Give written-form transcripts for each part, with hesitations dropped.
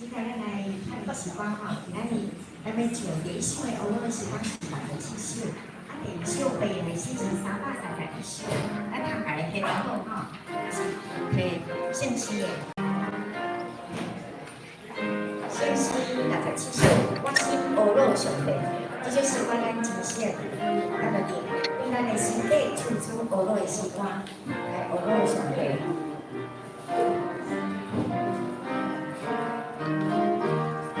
現在咱來看詩歌吼，今仔日咱欲唱第一首的哀樂的詩歌是67首，啊，第二首悲的詩是331首。咱通共伊彼好吼，是提聖詩的。聖詩67首，我心哀樂上帝。這首詩歌咱真熟，咱就用咱的心底唱出哀樂的詩歌，來哀樂上帝。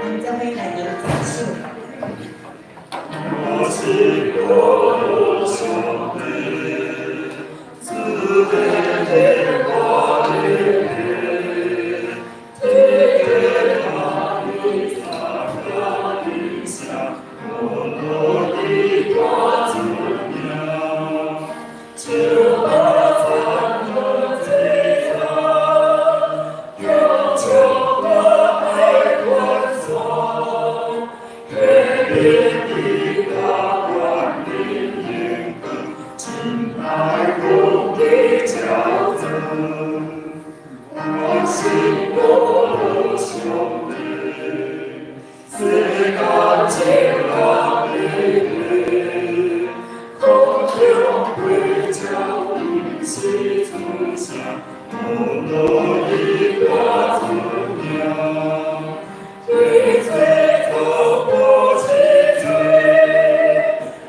咱做伙來念全首。我心哀樂上帝，慈悲的我靈，聽他的讚的聲，哀樂的大主名，就把讚和璀璨，永將我愛歡送，天邊的大光明眼光，真愛公的教赠，我心哀樂上帝，世間情人美麗，空中飛鳥不是出聲，哀樂的大主名，對罪頭不起罪，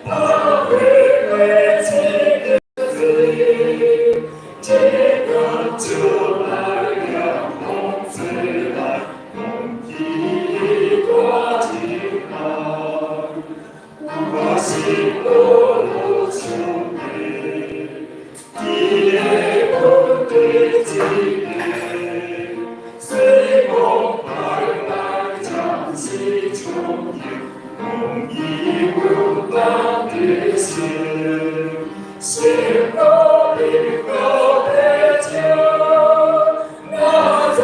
把回歸情的罪，這個就來兩風吹來，空氣大情愛。我心哀樂上帝，天空的之地，雖講拜拜將是重現，公義穩當的心，心高的高的腳，那尊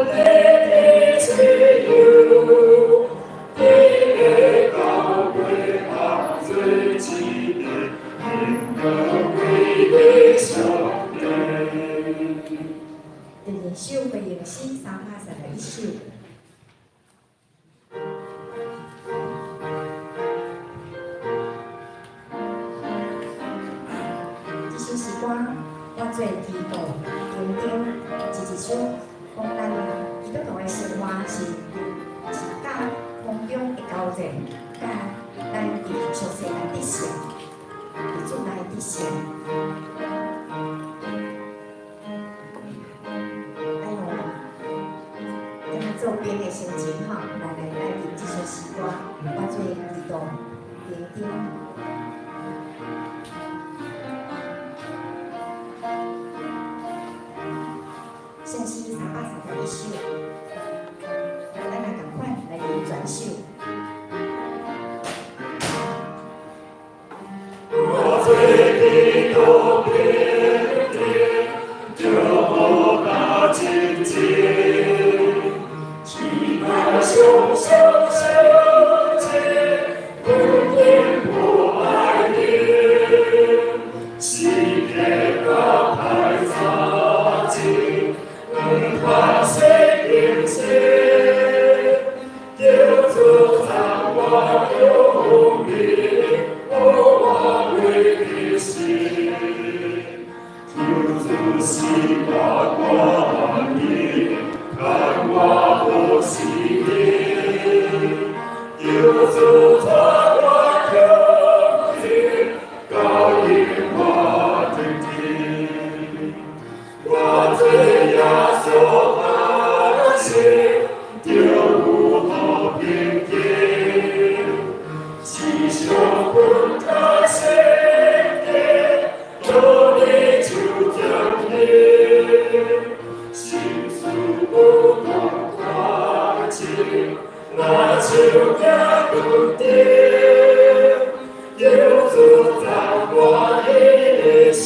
你的自由，你的高貴安最之地，應該歸的上帝。第二首回應詩331首。這首詩歌，我做祈禱當中一一首講咱基督徒的生活是佮空中的交戰，佮咱佇屬世來得勝，佇主內得勝。愛用敢若做兵的心情吼，來念這首詩歌，我做祈禱當中。聖詩331首，咱來仝款來念全首。我做基督兵丁，就無大戰爭，只愛上上相見，不偏不愛你，時刻甲歹雜誌，毋怕誰平息，求主讚我勇力，予我為的心，求主使我光明，看我好死的，求主帶我向前，教引我的地。我做耶穌百姓，就有好平靜，時常分他聖殿，道理就講明，心事不動快情，若手行決定，求主讚我一生，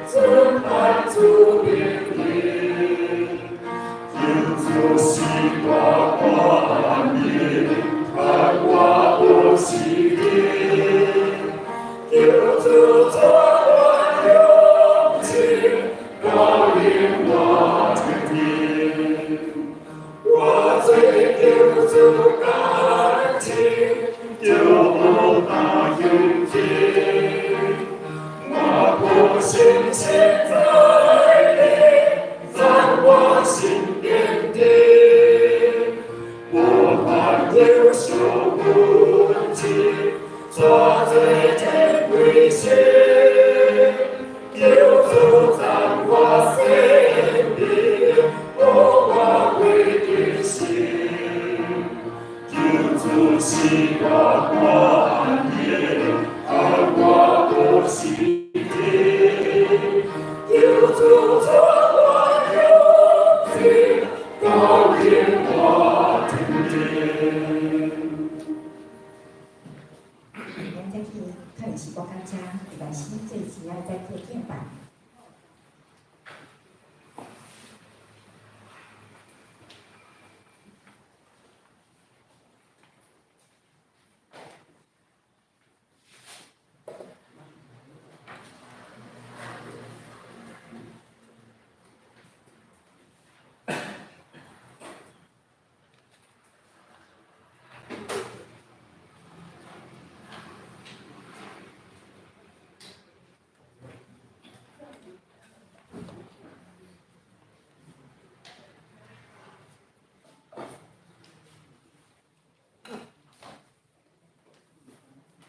遵行主命令。感情，就无大勇气。我不信心在你，在我心奠定。不管有受困境，做最珍贵心，求主在我身边，予我稳定心。救主是我关键，而我不是天。救主赐我勇气，高引我前进。咱再去看诗歌感谢，礼拜四最主要再去敬拜。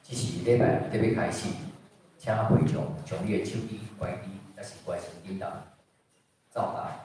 這是禮拜特別開始，請會眾將你的手機關機，抑是關成振動，奏來。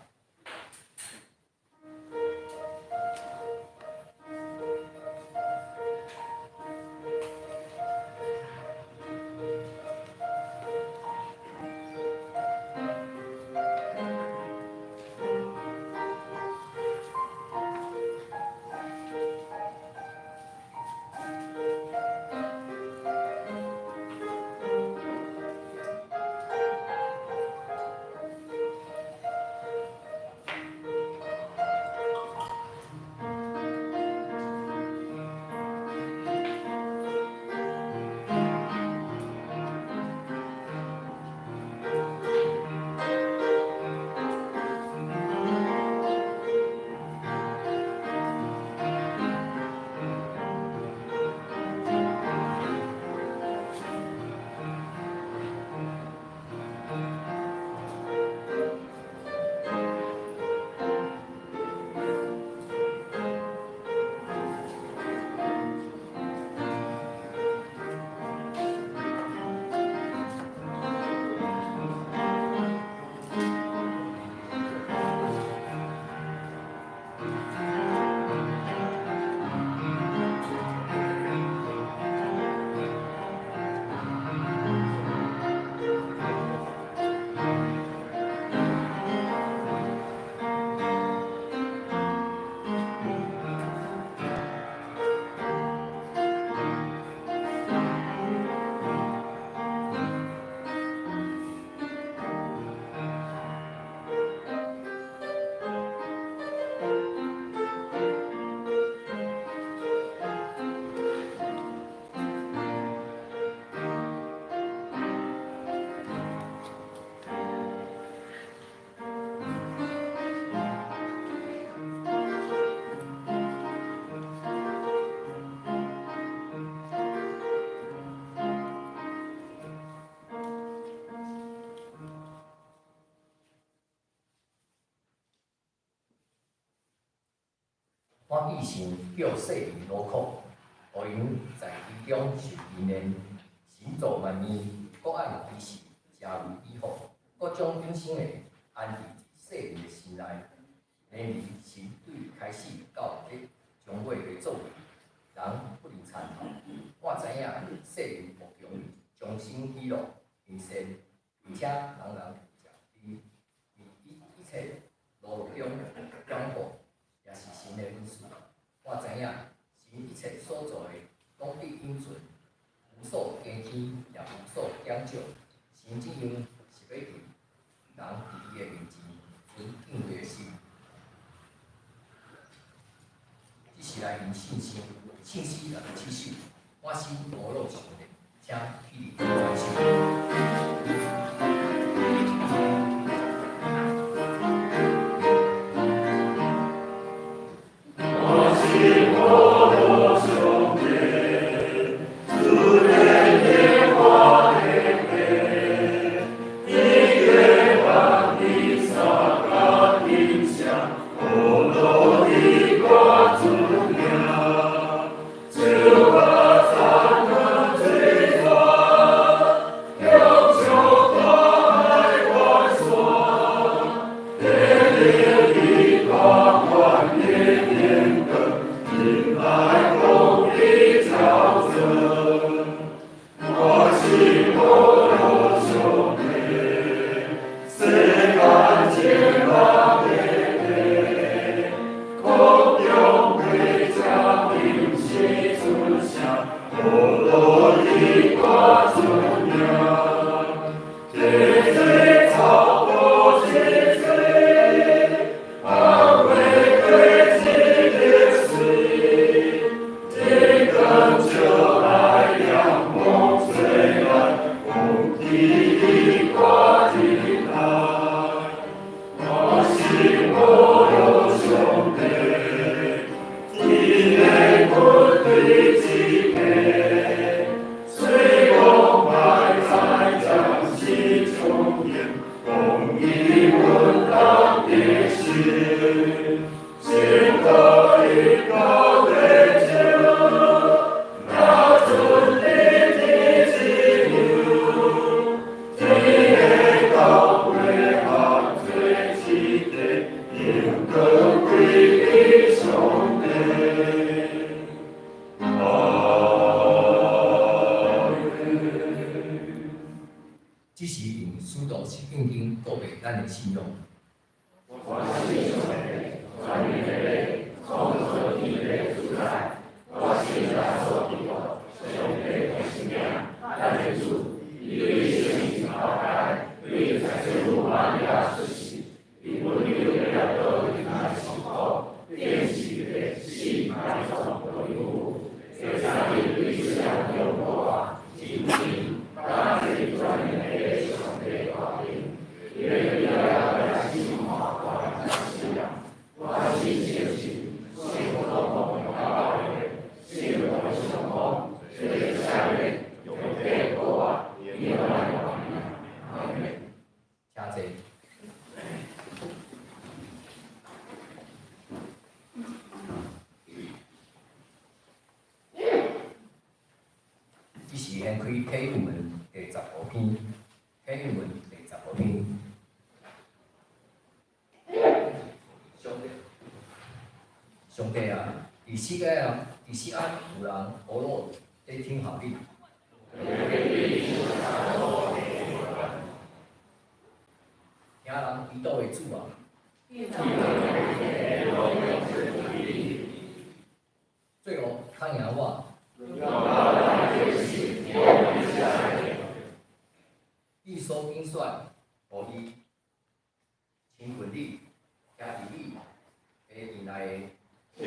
我以神叫世人劳苦，予𪜶在其中受淫练。神造万物，各按其时，成为美好，阁将永生的安置伫世人的心内。然而，神对开始到彼终尾的作为，人不能参透。我知影世人无强终生喜乐、行善，并且人人伫一切劳碌中享福，也是神的恩赐。我知影神一切所做的，攏必永存，無所加添，也無所減少。神這樣是欲佇人佇伊的面前存敬畏的心。這是來因信心，聖詩67首，我心無樂上帝，請起立舉手。我心。請坐。這是掀開啟應文第15篇，啟應文第15篇。上帝，上帝啊，佇錫安有人呵咾咧聽候你。聽人祈禱的主啊，罪惡較贏我。你所揀選，予伊親近你，徛佇你的殿內的。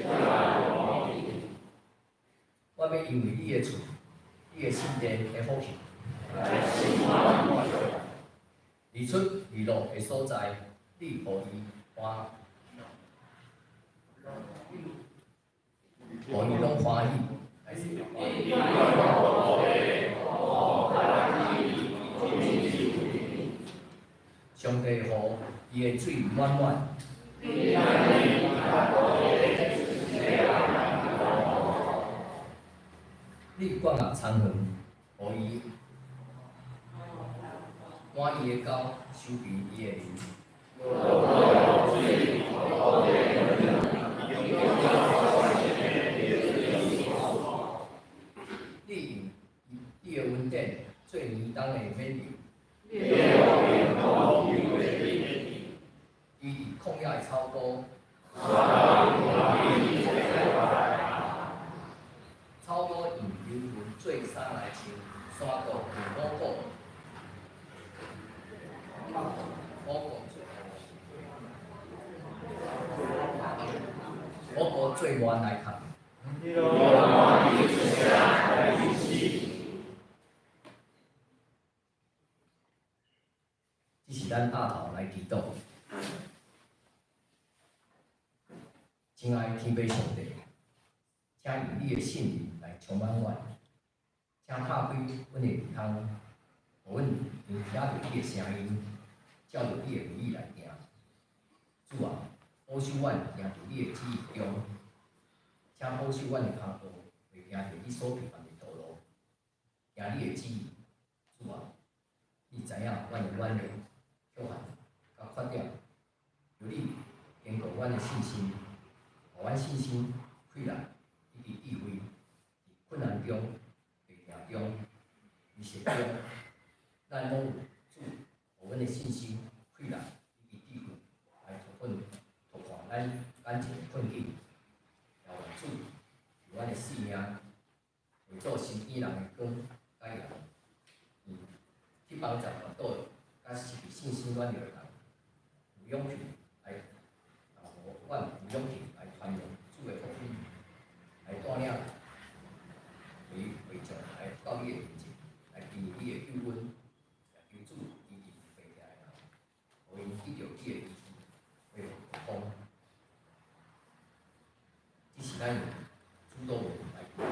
我欲因為你的厝，你的聖殿的福氣。日出日落的所在，你予伊歡，予伊攏歡喜。上帝予伊的水滿滿。你灌入田園，予伊滿伊的溝，收肥伊的林。你用你的恩典做年冬的勉勵。伊佇曠野的草埔，草埔用牛糞做衫來穿，山谷用五穀，五穀做麵來崁。這是咱阿頭來祈禱。親愛的天父上帝，請用你的聖靈來充滿阮，請拍開阮的耳孔，予阮能聽著你的聲音，照著你的話語來行。主啊，保守阮行佇你的旨意中，請保守阮的跤步，袂行佇你所避辦的道路，行你的旨意。主啊，你知影阮的軟弱、缺陷佮缺點，求你堅固阮的信心。予阮信心、氣力以及智慧，佇困難中、逆境中、威脅中，咱攏有主予阮的信心、氣力以及智慧來突破咱眼前的困境。也願主佇阮的性命，化做身邊人的光佮鹽，去幫助跌倒佮失去信心軟弱的人，有勇氣來，予阮有勇氣來傳揚主的福音，來帶領會眾來到你的面前，來經歷你的救恩，也求主醫治病痛的人，予𪜶得著你的醫治，恢復健康。這是咱用主禱文來祈禱。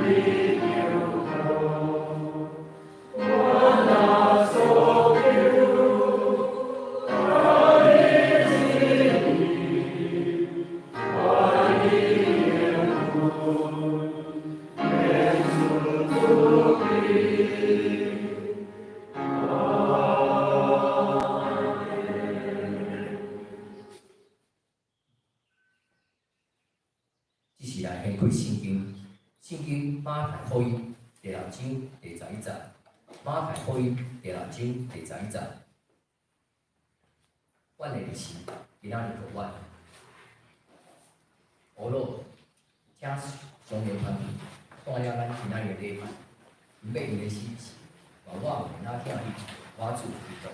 求，我若所求，合你旨意，合你應允，免出主庇。阿們。這時來掀開聖經，聖經馬太福音第六章第11節，馬太福音第六章第11節。阮的日時今仔日予阮。呵咾，請上帝團隊帶領咱今仔日的禮拜，因欲用的死是，願我毋免疼你，我主基督。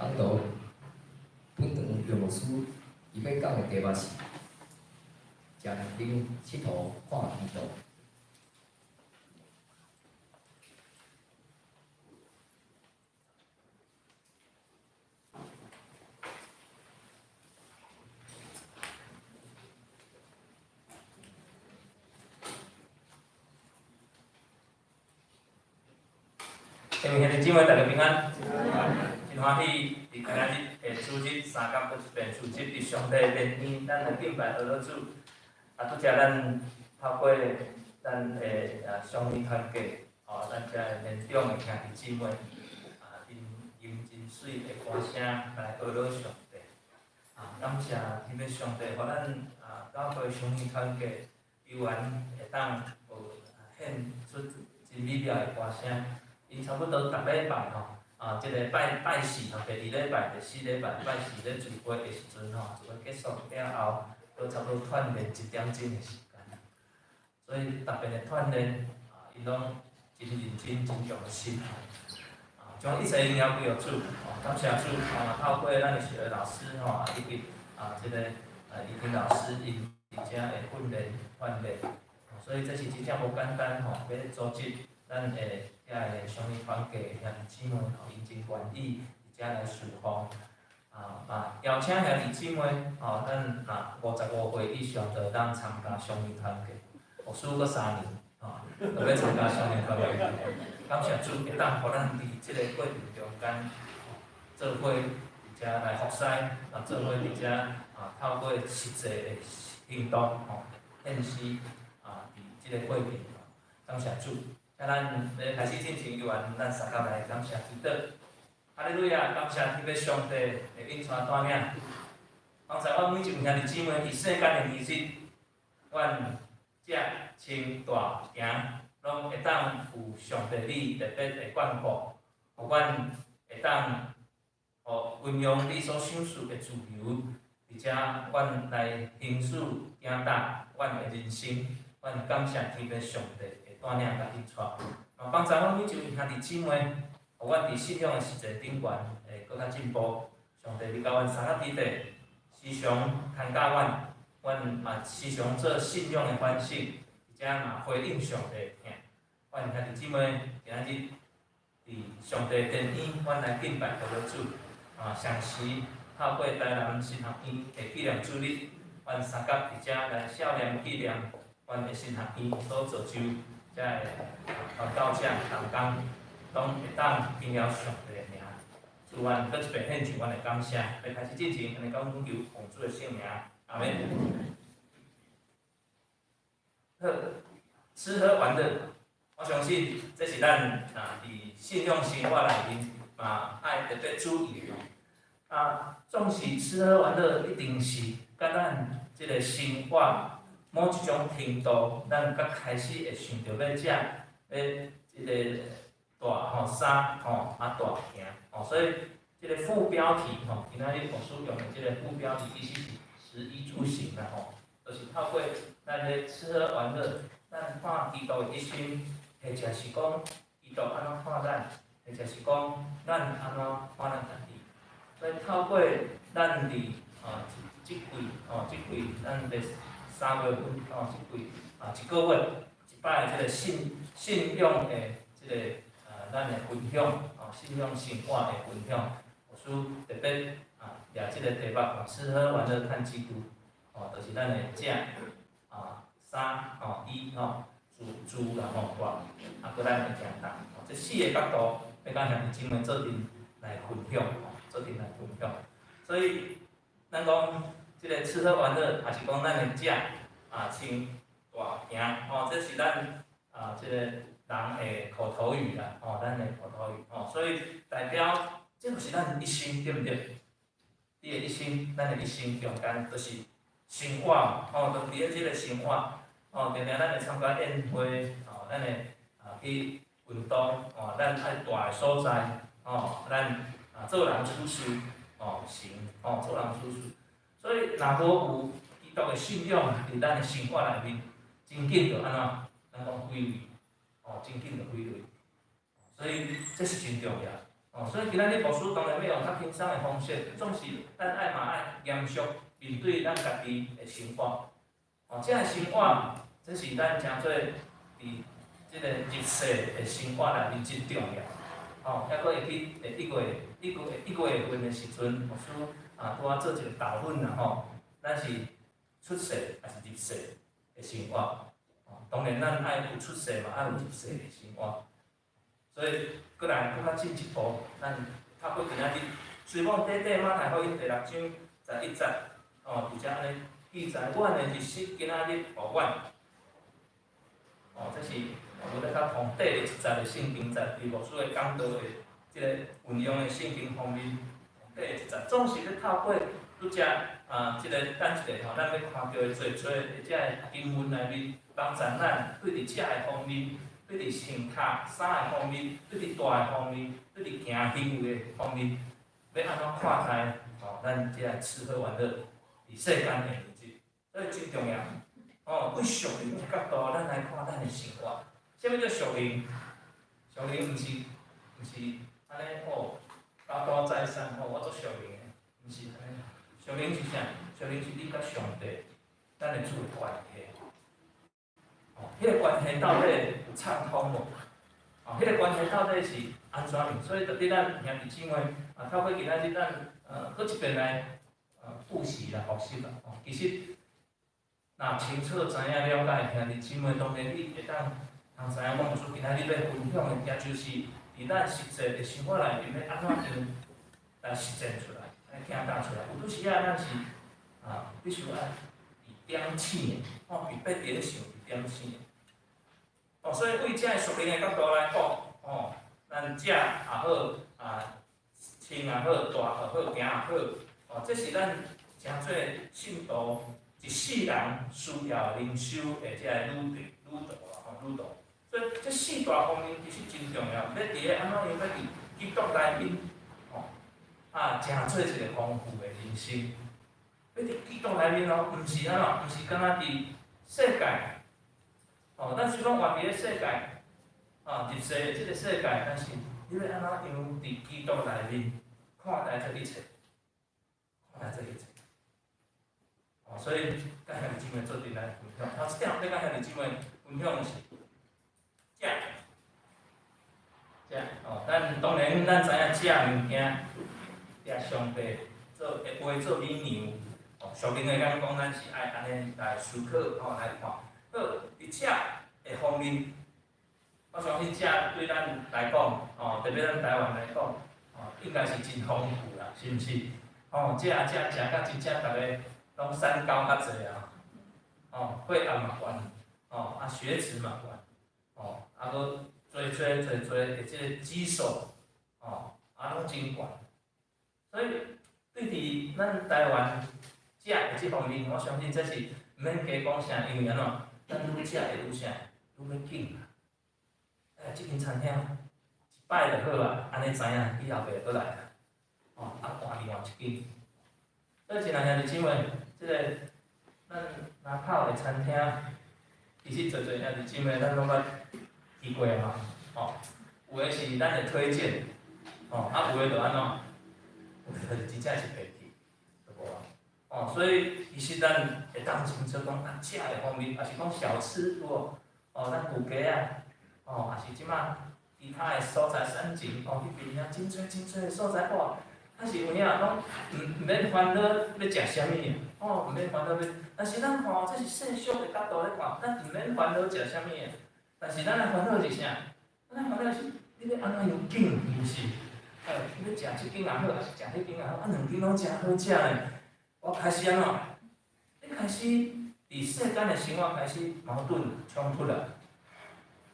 講道本堂楊牧師伊欲講的題目是：食奶𨑨迌看基督。各位兄弟姊妹，大家平安。真歡喜，佇今仔日的主日三工閣一遍主日，佇上帝殿院，咱來敬拜阿羅主。啊，拄才咱透過咱的相連團契，吼，咱遮的年長的兄弟姊妹，啊，𪜶用真媠的歌聲來阿羅上帝。啊，感謝天父上帝，予咱教會相連團契猶原會當有獻出真美妙的歌聲。𪜶差不多逐禮拜吼，這个拜拜四吼，第二禮拜、第四禮拜拜四咧聚會的時陣吼，聚會結束了後，閣差不多鍛鍊一點鐘的時間。所以逐遍的鍛鍊，𪜶攏真認真、真用心，將一切榮耀歸予主，感謝主，透過咱的小學老師吼，以及這个怡婷老師，𪜶佇遮的訓練鍛鍊，所以這是真正無簡單吼，欲組織咱的遮个相連團契兄弟姊妹吼，𪜶真願意佇遮來侍奉，嘛邀請兄弟姊妹吼，咱若55歲以上就會當參加相連團契，牧師閣3年吼，就欲參加相連團契。感謝主會當予咱佇這個過程中間，做伙佇遮來服侍，做伙佇遮透過實際的行動吼，獻身佇這個過程吼，感謝主。啊，咱咧開始進前，猶原咱相共來感謝祈禱。哈利路亞，感謝天父上帝的引帶帶領，幫助阮每一位兄弟姊妹佇世間的日子，阮食穿蹛行，攏會當有上帝你特別的眷顧，予阮會當運用你所賞賜的自由，佇遮阮來行使行踏阮的人生。阮感謝天父上帝的帶領佮引帶，嘛幫助阮每一位兄弟姊妹，予阮佇信仰的實際頂懸會閣較進步。上帝，你共阮相佮佇咧，時常牽教阮，阮嘛時常做信仰的反省，而且嘛回應上帝的疼。阮兄弟姊妹今仔日佇上帝殿院，阮來敬拜阿羅主，同時透過台南神學院的紀念主日，阮相佮佇遮來少年紀念阮的神學院所造就遮个傳道者同工，攏會當榮耀上帝的名。祝阮閣一遍獻上阮的感謝，欲開始進前，按呢講求奉主的聖名，阿門。好，吃喝玩樂，我相信這是咱佇信仰生活內面嘛愛特別注意的。總是吃喝玩樂，一定是佮咱這个生活某一種程度，咱才開始會想著欲食，欲這个蹛吼衫吼蹛行吼，所以這个副標題吼，今仔日牧師用的這个副標題，其實是食衣住行啦吼，就是透過咱咧吃喝玩樂，咱看基督的一生，或者是講基督按怎看咱，或者是講咱按怎看咱家己。所以透過咱佇這季吼，這季咱佇3月份吼，這季一個月一擺這个信仰的這个咱的分享吼，信仰生活的分享，牧師特別掠這个題目，吃喝玩樂看基督，吼，就是咱的食衫吼衣吼住住啦吼蹛，閣咱的行動，吼，這四个角度，欲佮兄弟姊妹做陣來分享吼，做陣來分享。所以咱講這个吃喝玩樂，抑是講咱的食穿蹛行吼，這是咱這个人的口頭語啦，吼，咱的口頭語吼，所以代表這就是咱一生，對毋對？你的一生，咱的一生中間，就是生活，吼，就佇咧這个生活，吼，定定咱會參加宴會，吼，咱會去運動，吼，咱愛蹛的所在，吼，咱做人處事，吼，行，吼，做人處事。所以，若無有基督的信仰佇咱的生活內面，真緊就按怎？咱講毀滅，吼，真緊就毀滅。所以這是真重要。哦，所以今仔日牧師當然欲用較輕鬆的方式，總是咱愛嘛愛嚴肅面對咱家己的生活。哦，這个生活，這是咱誠做佇這个入世的生活內面真重要。哦，抑閣會記佇一月、一月、一月份的時陣，牧師啊拄仔做一個導論啦吼，咱是出世抑是入世的生活？哦，當然咱愛有出世嘛，愛有入世的生活。所以，閣來閣較進一步，咱透過今仔日，雖講短短馬太福音第六章十一節，哦，佇遮按呢記載，阮的日食今仔日予阮。哦，這是無咧較同短的一節的聖經節，佇牧師的講道的這个運用的聖經方面，短的一節，總是咧透過拄則啊，這个等一下吼，咱欲看著的濟濟的這个經文內面，幫助咱對佇食的方面，對佇穿跤衫的方面，對佇大的方面，對佇行行為的方面，欲按怎看待吼？咱這个吃喝玩樂佇世間的日子，所以真重要。哦，對屬靈的角度，咱來看咱的生活。啥物叫屬靈？屬靈毋是按呢哦，高高在上哦，我做屬靈的，毋是按呢。屬靈是啥？屬靈是你佮上帝，咱的主的關係。哦，彼个關係到底有暢通無？哦，彼个關係到底是按怎樣？所以特別咱兄弟姊妹啊，透過今仔日咱閣一遍來復習啦、復習啦。哦，其實若清楚知影了解兄弟姊妹，當然你會當通知影講，牧師今仔日欲分享的，也就是佇咱實際的生活內面，欲按怎樣來實踐出來，來行動出來。有拄時仔咱是啊，必須愛被點醒的，哦，被點想、被點醒的。哦，所以對這个屬靈的角度來講，哦，咱食也好，啊，穿也好，大也好，行也好，哦，這是咱誠做信徒一世人需要靈修的這个旅程、旅途啦，吼，旅途。所以這四大方面其實真重要，欲佇咧按怎樣欲佇基督內面，吼，啊，誠做一个豐富的人生。欲佇基督內面哦，毋是按怎，毋是干焦佇世界，哦，咱雖講活佇咧世界，啊，入世的這个世界，但是你欲按怎樣佇基督內面看待這一切，看待這一切。哦，所以佮兄弟姊妹做陣來分享。頭一點欲佮兄弟姊妹分享的是食，食哦，咱當然咱知影食物件，掠上帝做的話做理由，哦，屬靈的眼光，咱是愛按呢來思考，吼來看。好，佇食的方面，我相信食對咱來講，哦，特別咱台灣來講，哦，應該是真豐富啦，是毋是？哦，食食食甲真正逐个攏三高較濟啊，哦，血壓嘛懸，哦，啊血脂嘛懸，哦，啊閣濟濟濟濟的這个指數，哦，啊攏真懸。所以對佇咱台灣食的這方面，我相信這是毋免加講啥，因為按怎，咱愈食會愈啥，愈欲緊啊。哎，這間餐廳一擺就好啊，按呢知影以後袂閣來啊。哦，啊換另外一間。所以親愛兄弟姊妹，這个咱林口的餐廳，其實濟濟兄弟姊妹咱攏捌去過嘛，吼，有的是咱會推薦，吼，啊有的就按怎，有的就真正是袂去，就無啊。哦，所以其實咱會當清楚講啊，食的方面，抑是講小吃有無？哦，咱舊街仔，哦，抑是這馬其他的所在山景，哦，彼邊遐真濟真濟的所在哇，啊是有影攏毋免煩惱欲食啥物啊，哦，毋免煩惱欲，但是咱看這是世俗的角度咧看，咱毋免煩惱食啥物啊，但是咱來煩惱是啥？咱來煩惱是你欲按怎樣揀，是毋是？你欲食這間也好，抑是食彼間也好，啊兩間攏誠好食呢。我開始按怎？你開始佇世間的生活開始矛盾衝突啦。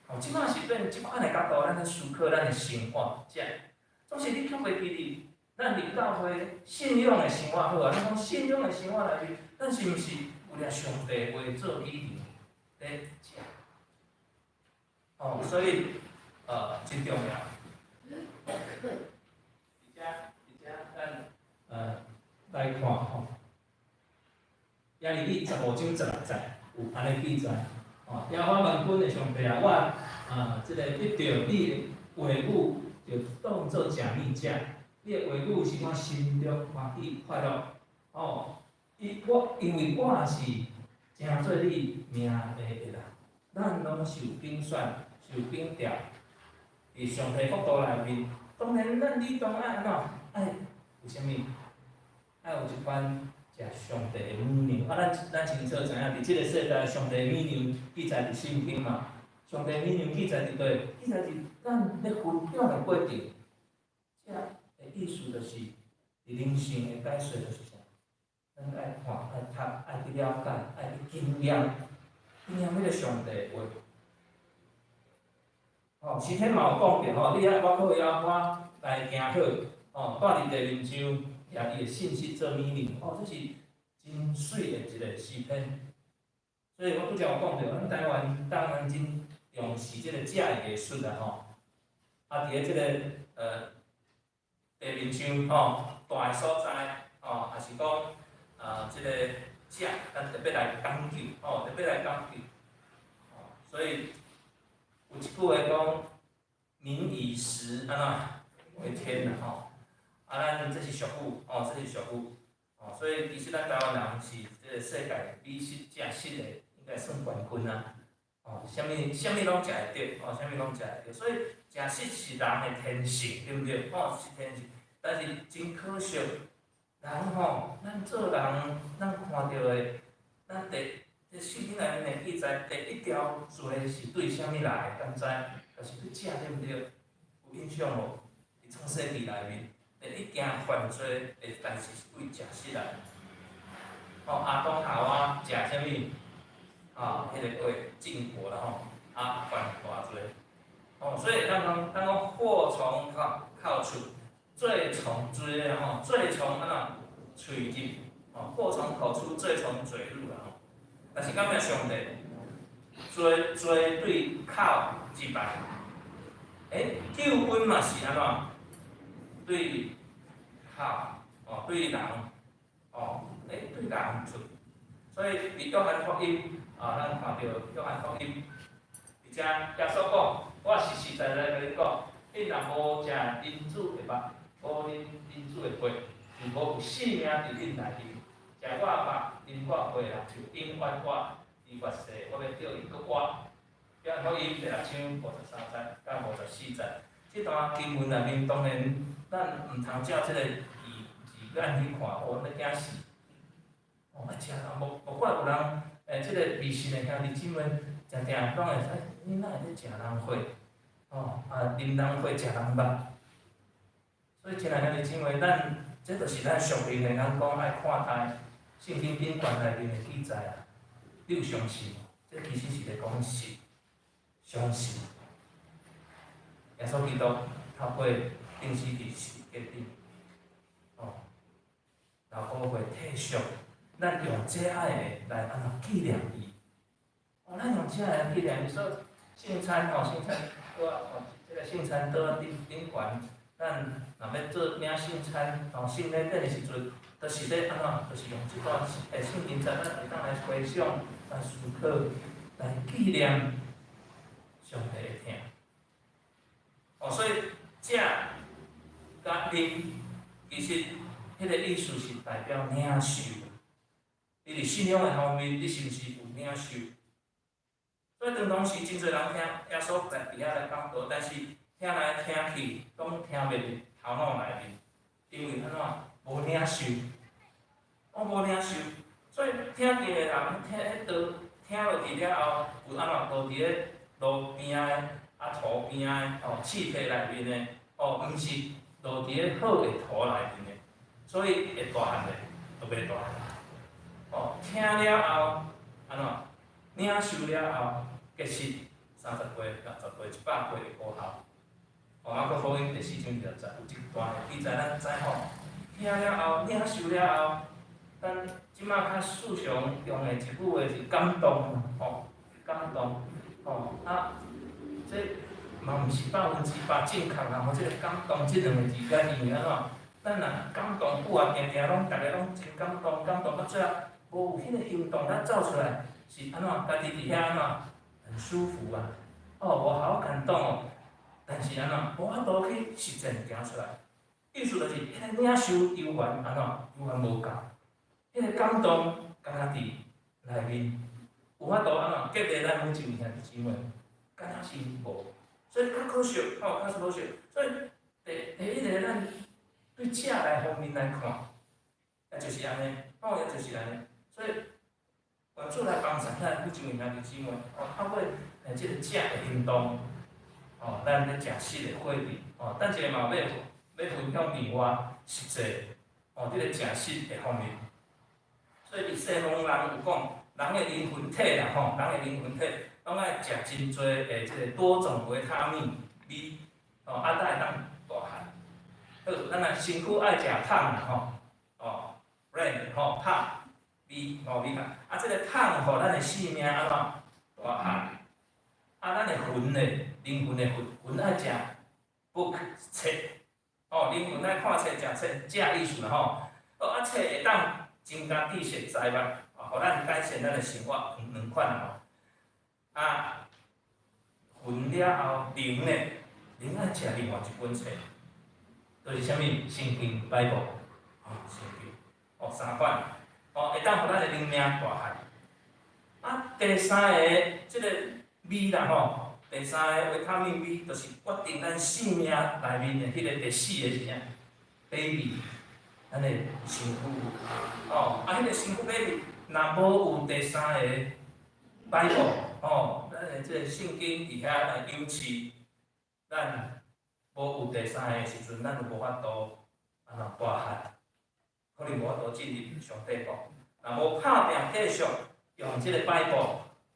哦，這馬是變這款的角度，咱咧思考咱的生活，食。總是你卻袂記得，咱佇教會信仰的生活好啊。咱講信仰的生活內面，咱是毋是有掠上帝話做理由咧食？哦，所以真重要。佇遮，佇遮，咱來看吼。耶利米15章16節有按呢記載，哦，耶和華萬軍的上帝啊，我啊，這个得著你的話語，就當做食物食。你的話語是我心中歡喜快樂。哦，伊我因為我是成做你名的的人，咱攏受揀選、受揀召，佇上帝國度內面。當然，咱理當愛按怎？愛有啥物？愛有一款食上帝的母糧。啊，咱清楚知影，佇這个世代，上帝的母糧記載佇聖經嘛。上帝的母糧記載佇佗？記載佇咱咧分享的過程。這的意思就是，佇靈性的解說就是啥？咱愛看、愛讀、愛去了解、愛去經驗，經驗彼个上帝的話。吼，詩篇嘛有講著吼，你愛我靠耶和華來行好，吼，蹛佇地面上，舉伊的信實做物糧，哦，這是真媠的一个詩篇。所以我拄才有講著，咱台灣當然真重視這个食的藝術啦，吼。啊，佇咧這个地面上吼，大的所在，吼，也是講啊，這个食，咱特別來講究，吼，特別來講究。吼，所以有一句話講，民以食按怎為天啦，吼。啊，咱這是俗語，吼，這是俗語，吼，所以其實咱台灣人是這个世界美食食食的，應該算冠軍啊。吼，啥物啥物攏食會著，吼，啥物攏食會著，所以食食是人的天性，對毋對？吼，是天性。但是真可惜，人吼，咱做人，咱看著的，咱第這聖經內面的記載，第一條罪是對啥物來的？敢知？就是去食，對毋對？有印象無？佇創世記內面，第一件犯罪的代誌是對食食來的。吼，亞當夏娃食啥物？啊，彼个果禁果啦吼，啊犯大罪。哦，所以咱講禍從口口出，罪從嘴吼，罪從按怎喙入，吼，禍從口出，罪從嘴入啦吼。但是感謝上帝，罪罪對口入來，救恩嘛是按怎？對口，哦，對人，哦，對人出。所以佇約翰福音，啊，咱看著約翰福音，佇遮耶穌講，我實實在在共恁講，恁若無食人子的肉，無啉人子的血，就無有生命佇恁內面。食我肉、啉我血的人，就永遠活。佇末世，我欲叫伊閣活。約翰福音第六章53節到54節，這段經文內面，當然咱毋通照這个字字眼去看，哦，咧驚死。哦，啊，食人無無怪有人，這个未信的兄弟姊妹，定定攏會說，你哪會咧食人血？哦，啊，啉人血，食人肉。所以，親愛兄弟姊妹，咱這就是咱俗語的人講愛看待聖經頂懸內面的記載啊。你有相信無？這其實是咧講信，相信。耶穌基督透過釘死佇十字架頂，哦，流寶血替贖，咱用這仔的來按怎紀念伊？哦，咱用這來紀念伊，所以聖餐吼，聖餐桌哦，這个聖餐桌頂頂懸，咱若欲做領聖餐吼，聖禮典的時陣，就是咧按怎？就是用這段聖經節，咱會當來回想、來思考、來紀念上帝的疼。哦，所以食佮啉，其實彼个意思是代表領受。你佇信仰的方面，你是毋是有領受？所以當當時真濟人聽耶穌來佇遐來講道，但是聽來聽去，攏聽袂入頭腦內面，因為按怎無領受，我無領受，所以聽見的人聽彼道聽落去了後，有按怎落佇咧路邊的啊土邊的哦刺皮內面的哦，毋是落佇咧好的土內面的，所以會大漢咧，都袂大漢。哦，聽了後按怎領受了後，結實30倍、60倍、100倍的果效。哦，馬可福音第四章20節有這段的記載，咱知吼。聽了後，領受了後，咱這馬較時常用的一句話是感動，吼，感動，吼啊，這嘛毋是100%正確啦，吼，這个感動這兩個字眼，因為按怎，咱若感動久啊，定定攏逐个攏真感動，感動到最後，無有彼個行動，咱走出來是按怎，家己佇遐按怎，很舒服啊，哦，我好感動哦。但是按怎無法度去實踐行出來。意思就是，彼個領受猶原按怎，猶原無夠，彼個感動敢若佇內面，有法度按怎激勵咱每一位兄弟姊妹，敢若是無，所以較可惜，吼，較可惜。所以第一個，咱對食來方面來看，也就是按呢，吼，也就是按呢。所以願主來幫助咱每一位兄弟姊妹，哦，透過這個食的行動，哦，咱咧食食的伙佇，哦，等一下嘛欲分享另外實際，哦，這個食食的方面。所以佇西方人有講，人的靈魂體啦，吼，人的靈魂體攏愛食真濟的這個多種維他命 B，哦，啊，才會當大漢。好，咱若身軀愛食麭啦，吼，哦，brain 吼，麭 B 吼 B 啊，這個麭予咱的性命按怎大漢？啊，咱的魂咧，靈魂的魂，魂愛食 book 冊，哦，靈魂愛看冊、食冊，食意思啦吼。哦，啊，冊會當增加知識財物，哦，予咱改善咱的生活兩款吼。啊，魂了後，靈咧，靈愛食另外一本冊，就是啥物？聖經 Bible，哦，聖經，哦，三款，哦，會當予咱的靈命大漢。啊，第三个這個 B 啦吼，第三個維他命 B，就是決定咱性命內面的彼個第四个是啥？Baby，咱的身軀，哦，啊，彼個身軀 baby，若無有第三个 Bible，哦，咱的這個聖經佇遐來養飼，咱無有第三个時陣，咱就無法度按怎大漢，可能無法度進入上帝國。若無拍拚繼續用這個 Bible，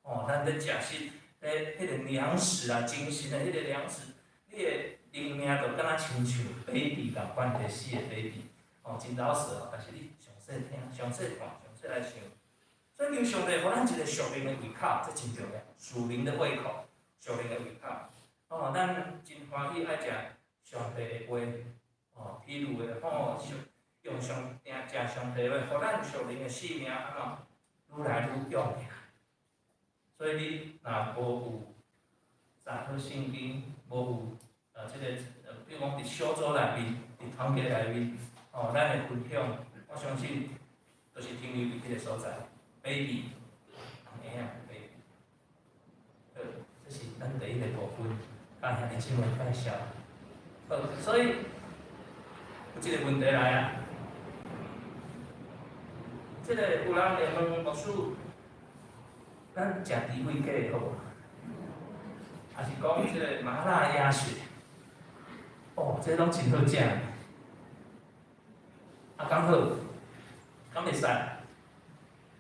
哦，咱咧食食。咧彼個糧食啊，精神的彼個糧食，你的靈命就敢若親像 baby 仝款，第四個 baby，哦，真老實哦，但是你上細聽、上細看、上細來想，所以求上帝予咱一個屬靈的胃口，這真重要，屬靈的胃口，屬靈的胃口。哦，咱真歡喜愛食上帝的話，哦，譬如的吼，用上定食上帝的話，予咱屬靈的性命按怎愈來愈勇起來。所以你若無有查考聖經，無有這個，比如講佇小組內面，佇團契內面，哦，咱的分享，我相信都是停留佇彼個所在，baby，嬰仔 baby。好，這是咱第一個部分，共兄弟姊妹介紹。好，所以有一個問題來啊，這個有人會問牧師，咱食豬血雞好無？還是講這個麻辣鴨血？哦，這攏真好食。啊，剛好，敢會使？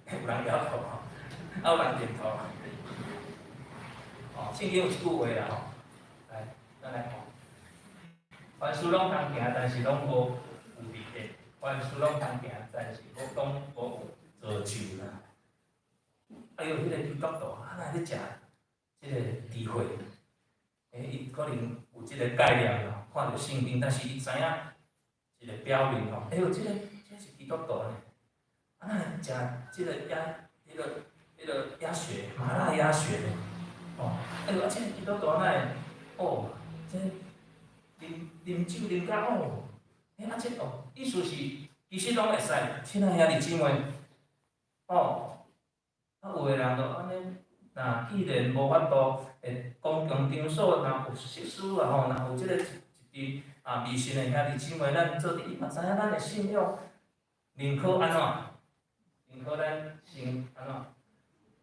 有人搖頭，啊，有人點頭。哦，聖經有一句話啦吼，來，咱來看。凡事攏通行，但是攏無有利益；凡事攏通行，但是無攏無有造就啦。哎喲，彼個基督徒啊，若咧食這個豬血，欸，伊可能有這個概念啦，看著聖經，但是伊知影一個表面吼，哎喲，這個是基督徒呢，啊，若食這個鴨，彼個鴨血，麻辣鴨血呢，哦，哎喲，啊，這個基督徒哪會，哦，這啉啉酒啉甲哦，欸，啊，這哦，意思是其實攏會使，親愛兄弟姊妹，哦。啊，有的人就按呢，若既然無法度會公共場所，若有設施啊吼，若有這個一一啊未信的兄弟姊妹，咱做佇伊嘛知影咱的信仰，寧可按怎？寧可咱先按怎？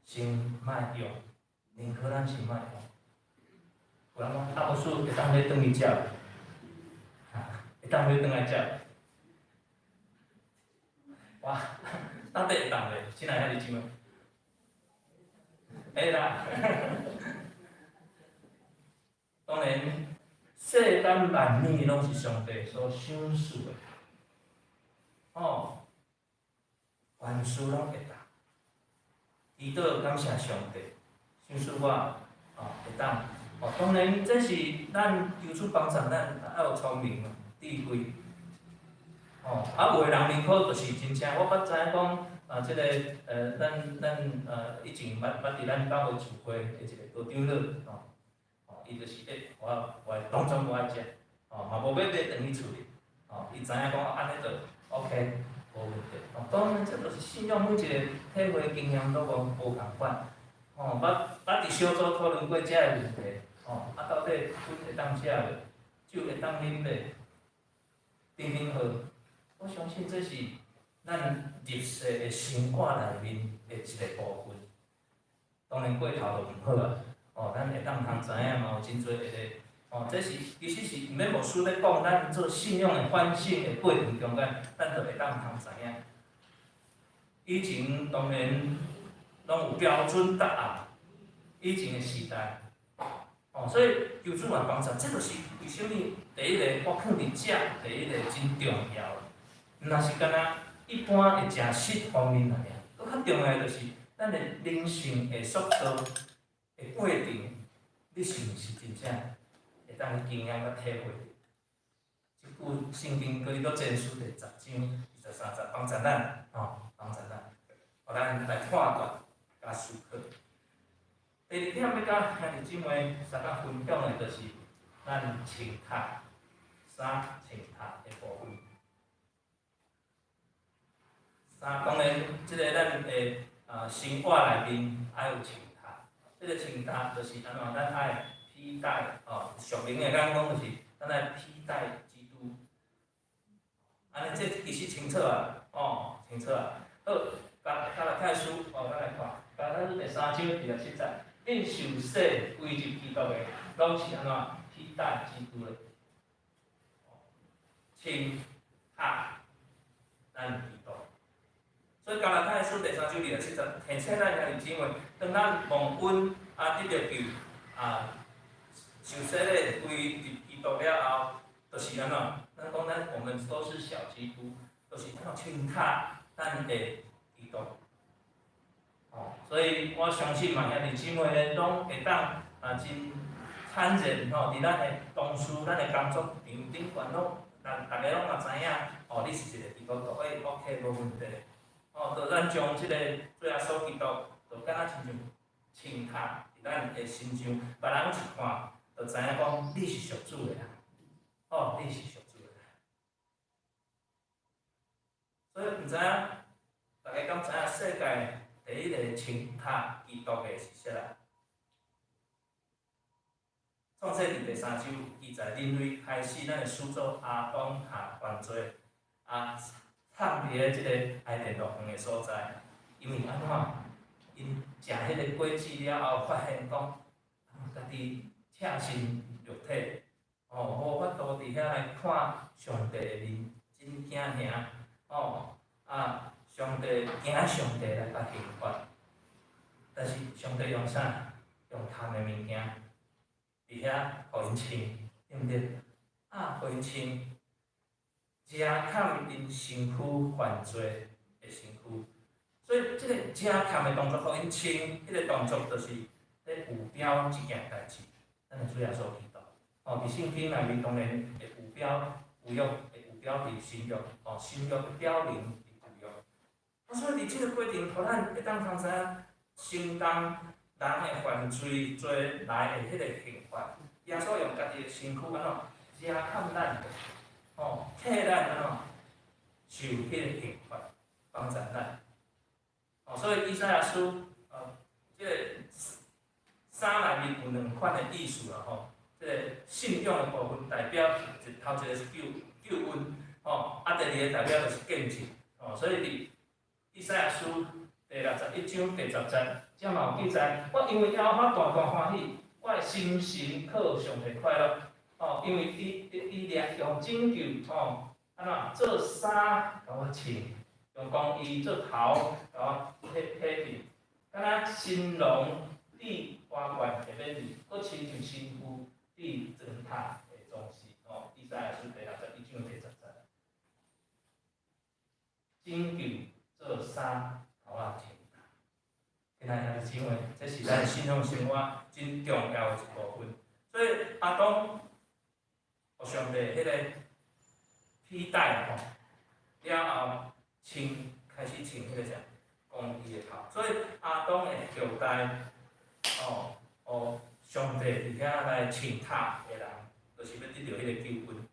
先莫用，寧可咱先莫用。有人講啊，牧師會當欲轉去食，會當欲轉來食。哇，到底會當袂？親愛兄弟姊妹。會啦，當然，世間萬物攏是上帝所賞賜的，哦，凡事攏會當。祈禱感謝上帝，賞賜我哦會當。哦，當然這是咱求主幫助咱，愛有聰明智慧。哦，啊有的人寧可就是真正，我捌知影講。啊，這個咱以前捌捌佇咱教會聚會的一個道長老，吼，哦，伊就是欸，我當作無愛食，吼，嘛無欲買轉去厝裡，吼，伊知影講按呢就 OK，無問題。吼，當然這就是信仰每一個體會經驗攏無無仝款，吼，捌捌佇小組討論過這个問題，吼，啊到底薰會當食袂？酒會當啉袂？等等好，我相信這是咱入世的生活內面的一個部分。當然過頭就毋好啊，哦，咱會當通知影嘛有真濟會個，哦，這是其實是毋免牧師咧講，咱做信仰的反省的過程中間，咱就會當通知影。以前當然攏有標準答案，以前的時代，哦，所以求主嘛幫助，這就是為啥物第一个我放佇遮，第一個真重要。毋若是干焦一般的食食方面爾，閣較重要的就是咱的靈性的速度的過程，你是毋是真正會當去經驗佮體會？這句聖經哥林多前書第10章23節，幫助咱，吼，幫助咱，予咱來判斷佮思考。第二點欲佮兄弟姊妹相佮分享的，就是咱穿脫衫穿脫的部分。衫當然，這个咱的生活內面愛有穿脫，這个穿脫就是按怎？咱愛披戴哦，屬靈的講講就是咱愛披戴基督。按呢，這其實清楚啊，哦，清楚啊。好，加拉太書，哦，咱來看，加拉太書第3章27節，恁受洗歸入基督的，攏是按怎披戴基督的，穿脫咱基督。所以加拉太書第3章27節，提醒咱兄弟姊妹，當咱蒙恩啊得著救啊，受洗禮歸入基督了後，就是按怎？咱講咱我們都是小基督，就是按怎穿脫咱的基督。哦，所以我相信嘛，兄弟姊妹咧，攏會當啊真坦然吼，佇咱的同事、咱的工作場頂懸攏，逐家攏嘛知影，哦，你是一個基督徒，欸，OK，無問題。哦，就咱將這個主耶穌基督，就敢若親像穿脫佇咱的身上，別人一看，就知影講你是屬主的啦。哦，你是屬主的。所以毋知影，大家敢知影世界第一個穿脫基督的是啥人？創世記第三章記載，人類開始咱的始祖亞當夏犯罪，啊，藏佇咧這个伊甸樂園的所在，因為按怎？𪜶食彼个果子了後，發現講家己赤身露體，哦，無法度佇遐來看上帝的面，真驚嚇，哦，啊，上帝驚上帝來共刑罰，但是上帝用啥？用崁的物件，佇遐予𪜶穿，對毋對？啊，予𪜶穿，遮崁𪜶身軀犯罪的身軀，所以這个遮崁的動作，予𪜶穿，彼个動作就是咧預表這件代誌，咱的主耶穌基督。哦，佇聖經內面當然會預表舊約，會預表佇新約，哦，新約表明佇舊約。啊，所以佇這个過程，予咱會當通知影承擔人的犯罪罪來的彼个刑罰。耶穌用家己的身軀按怎遮崁咱，哦，替咱按怎受彼个刑罰，幫助咱。哦，所以以賽亞書，這个衫內面有兩款的意思啦吼。這个信仰的部分代表一頭一个是救恩，吼，啊，第二个代表就是見證，哦，所以佇以賽亞書第61章第10節，遮嘛有記載，我因為耶和華大大歡喜，我的心神靠上帝快樂，哦，因為伊用拯救，吼，按怎做衫共我穿，用公義做袍共我披披去，敢若新郎戴花冠的美麗，閣親像新婦戴妝塔的裝飾，吼，以賽亞書第61章第10節，拯救做衫共我穿。親愛兄弟姊妹，這是咱信仰生活真重要的一部分。所以亞當予上帝彼个披戴吼，了後穿開始穿彼個啥公義的袍。所以亞當的後代哦，予上帝佇遐來穿塔的人，就是欲得著彼个救恩。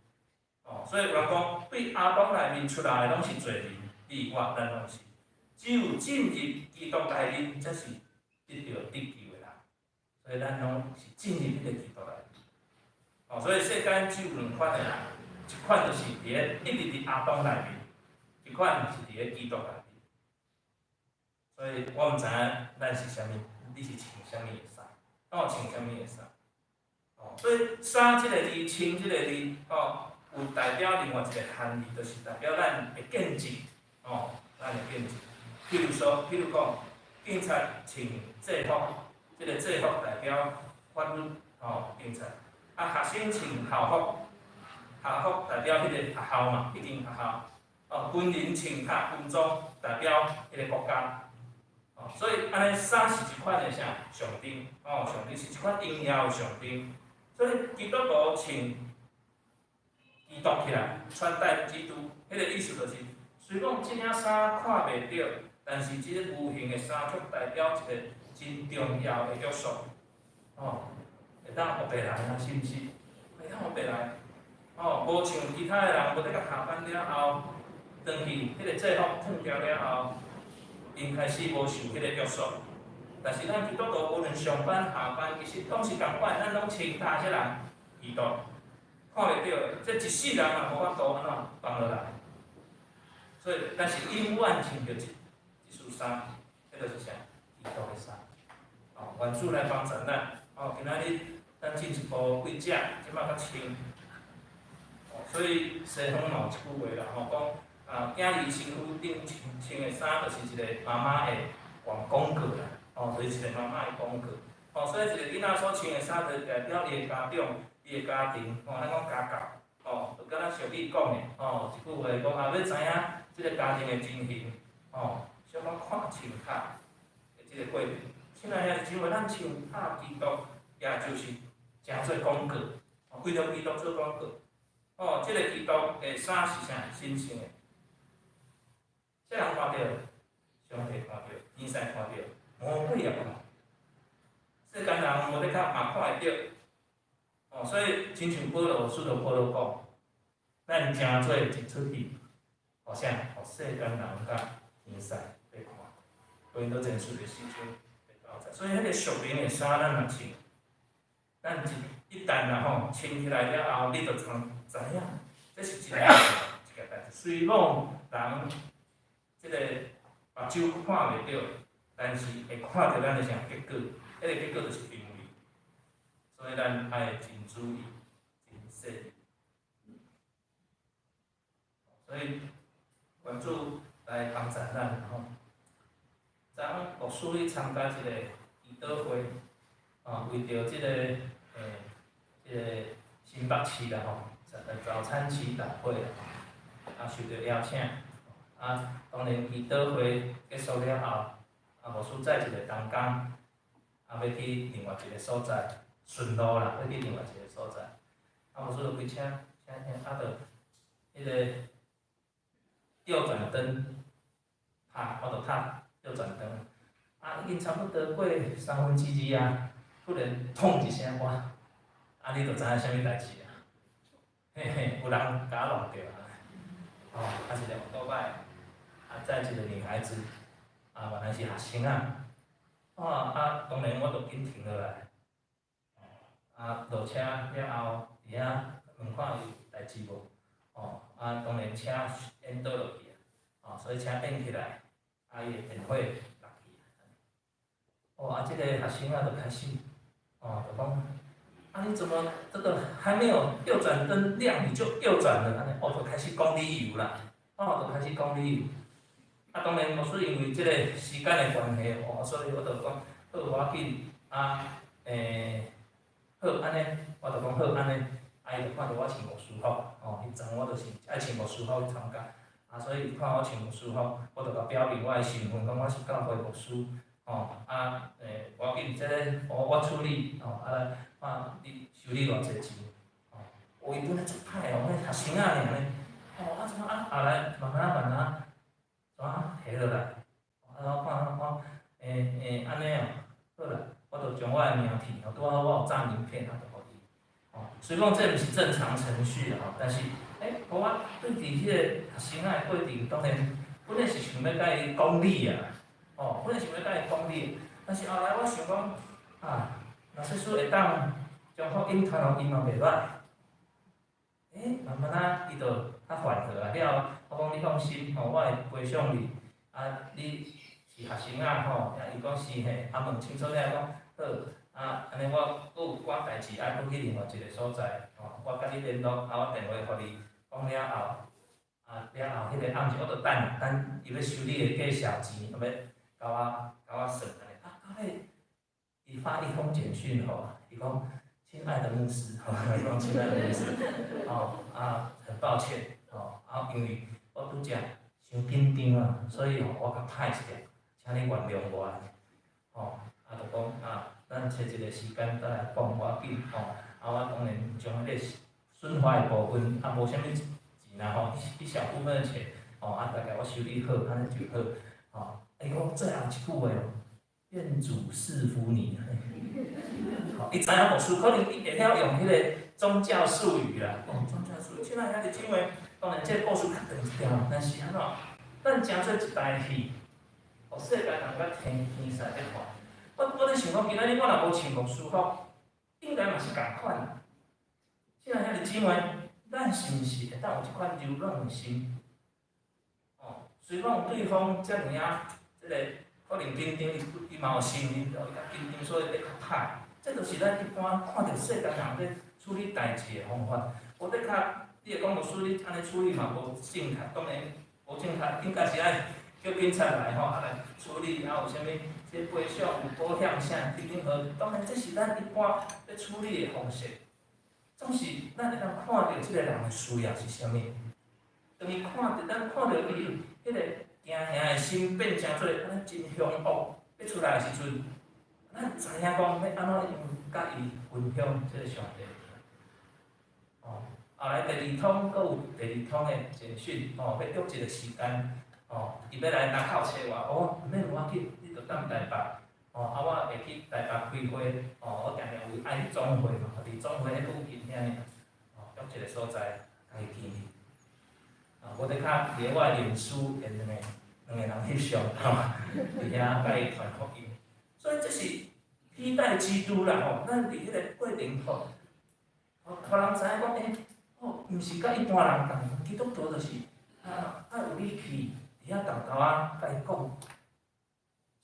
哦，所以有人講，對亞當內面出來的攏是罪人，你我咱攏是。只有進入基督內面，才是得著得救的人。所以咱攏是進入彼個基督內面。哦，所以世間只有兩款的人，一款就是佇咧一直佇亞當內面，一款是佇咧基督內面。所以我毋知影咱是啥物，你是穿啥物的衫？哦，穿啥物的衫？哦，所以衫這個字，穿這個字，哦，有代表另外一個含義，就是代表咱的見證，哦，咱的見證。譬如說，譬如講，警察穿制服，這個制服代表法律，哦，警察。啊，學生穿校服，校服代表彼個學校嘛，彼間學校。哦，軍人穿塔軍裝，代表彼個國家。哦，所以按呢衫是一款的啥象徵，哦，象徵是一款榮耀的象徵。所以基督徒穿基督起來，穿戴基督，彼個意思就是，雖講這領衫看袂著，但是這個無形的衫卻代表一個真重要的約束，哦，會當予別人啊，是毋是？會當予別人，哦，無像其他的人，無咧共下班了後，轉去彼個制服脫掉了後，𪜶開始無受彼個約束。但是咱基督徒無論上班下班，其實攏是仝款，咱攏穿戴啥人？基督，看袂著的，這一世人也無法度按怎放落來。所以，但是永遠穿著一束衫，彼就是啥？基督的衫。哦，願主來幫助咱。哦，今仔日咱進一步對這，這擺較深。哦，所以西方嘛有一句話啦，吼，講啊，囝兒身軀頂穿穿的衫，就是一個媽媽的廣廣告啦。哦，就是一個媽媽的廣告。哦，所以一個囡仔所穿的衫，就代表伊的家長、伊的家庭，哦，咱講家教，哦，就敢若俗語講的，哦，一句話講啊，欲知影這個家庭的情形，哦，小可看穿塔的這個過程。親愛的兄弟姊妹，咱穿塔基督，也就是誠做廣告，哦，為著基督做廣告。哦，這個基督的衫是啥？神聖的。啥人看著？上帝看著，天使看著，魔鬼也看。世間人無咧較嘛看會著。哦，所以親像保羅，使徒保羅講，咱誠做一齣戲，予啥？予世間人佮天使咧看。哥林多前書第四章第九節。所以彼個屬靈的衫，咱若穿，咱一旦若吼穿起來了後，你就知知影，這是真大一個代誌。雖罔人這個目睭看袂著，但是會看著咱的啥結果，彼個結果就是行為。所以咱愛真注意，真細膩。所以，願主來幫助咱吼。昨昏牧師去參加一個祈禱會，哦，為著這個新北市啦吼，早餐祈禱會啦，啊受著邀請，啊當然祈禱會結束了後，啊牧師載一個同工，啊欲去另外一個所在，順路啦，欲去另外一個所在，啊牧師就開車，車車啊就彼個右轉燈，拍，我就拍右轉燈，啊已經差不多過三分之二啊，突然砰一聲，哇！啊你就知影啥物代誌啊？嘿嘿，有人共我弄著啊！哦，啊一個歐多擺，啊載一個女孩子，啊原來是學生啊，哦啊當然我就緊停落來，啊落車了後，佇遐問看有代誌無？哦，啊當然車緣倒落去啊，哦所以車緣起來，啊伊的電火落去啊，哦啊這個學生啊就開始，哦就講。啊！你怎麼這個還沒有右轉燈亮，你就右轉了？按呢，哦，就開始講理由啦，哦，就開始講理由。啊，當然牧師因為這個時間的關係，哦，所以我就講好，無要緊，啊，好按呢，我就講好按呢，啊，伊就看著我穿牧師服，哦，彼陣我就是愛穿牧師服去參加，啊，所以伊看我穿牧師服，我就共表明我的身份，講我是教會牧師，哦，啊，無要緊，這個我處理，哦，啊。啊，你收你偌濟錢？哦，哦，伊本來足歹哦，彼學生仔爾呢，哦，啊怎啊後來慢慢慢慢，怎啊下落來？啊，我看看，按呢哦，好啦，我就將我的名片，哦，拄好我有五張名片，啊，就予伊。哦，雖講這毋是正常程序啦，吼，但是，欸，我對佇彼個學生仔的過程，當然本來是想欲共伊講理啊，哦，本來想欲共伊講理，但是後來我想講，啊，若說使會當將福音傳予伊嘛袂歹。欸，慢慢仔，伊就較緩和啊。了後，我講你放心，吼，我會賠償你。啊，你是學生仔吼，啊，伊講是嘿，啊問清楚了講，好，啊，按呢我閣有寡代誌愛閣去另外一個所在，吼，我共你聯絡，啊，我電話予你，講了後，啊，了後彼個暗時我就等等伊欲收你的介紹錢，欲共我算按呢。啊，到尾，伊發一封簡訊吼，伊講，親愛的牧師，吼，伊講親愛的牧師，吼，啊，很抱歉，吼，啊，因為我拄才傷緊張啊，所以吼我較歹一點，請你原諒我，吼，啊，就講啊，咱揣一個時間再來講，無要緊，吼，啊，我當然將彼個損壞的部分，啊，無啥物錢啦，吼，一小部分的錢，吼，啊，大概我修理好，按呢就好，吼，伊講最後一句話哦，願主賜福你，吼，伊知影牧師可能伊會曉用彼個宗教術語啦，哦，宗教術語，親愛兄弟姊妹，當然這個故事較長一點，但是按怎，咱成做一台戲，予世界人共天天使咧看。我咧想講，今仔日我若無穿牧師服，應該嘛是仝款。親愛兄弟姊妹，咱是毋是會當有這款柔軟的心？哦，雖講對方遮爾仔，這個可能緊張，伊嘛有承認，伊較緊張，所以咧較歹。這就是咱一般看著世間人咧處理代誌的方法。無的確，你會講牧師，你按呢處理嘛無正確，當然無正確，應該是愛叫警察來吼，啊來處理，啊有啥物這賠償有保險啥，任何，當然這是咱一般咧處理的方式。總是咱會當看著這個人的需要是啥物。當伊看著咱看著伊彼個驚嚇的心變成做按呢真兇惡，欲出來的時陣，咱知影講欲按怎用共伊分享這個上帝。哦，後來第二通閣有第二通的簡訊，哦，欲約一個時間，哦，伊欲來林口揣我，哦，毋免無要緊，你就踮台北，哦，啊，我會去台北開會，哦，我定定有愛去總會嘛，佇總會彼附近遐爾，哦，約一個所在，共伊見面。啊，無的確佇我的臉書會兩個人翕相，吼，佇遐共伊傳福音。所以這是披戴基督啦，吼，咱佇彼個過程吼，予人知影講，欸，哦，毋是佮一般人仝款，基督徒就是啊，愛有力氣，佇遐沓沓仔共伊講。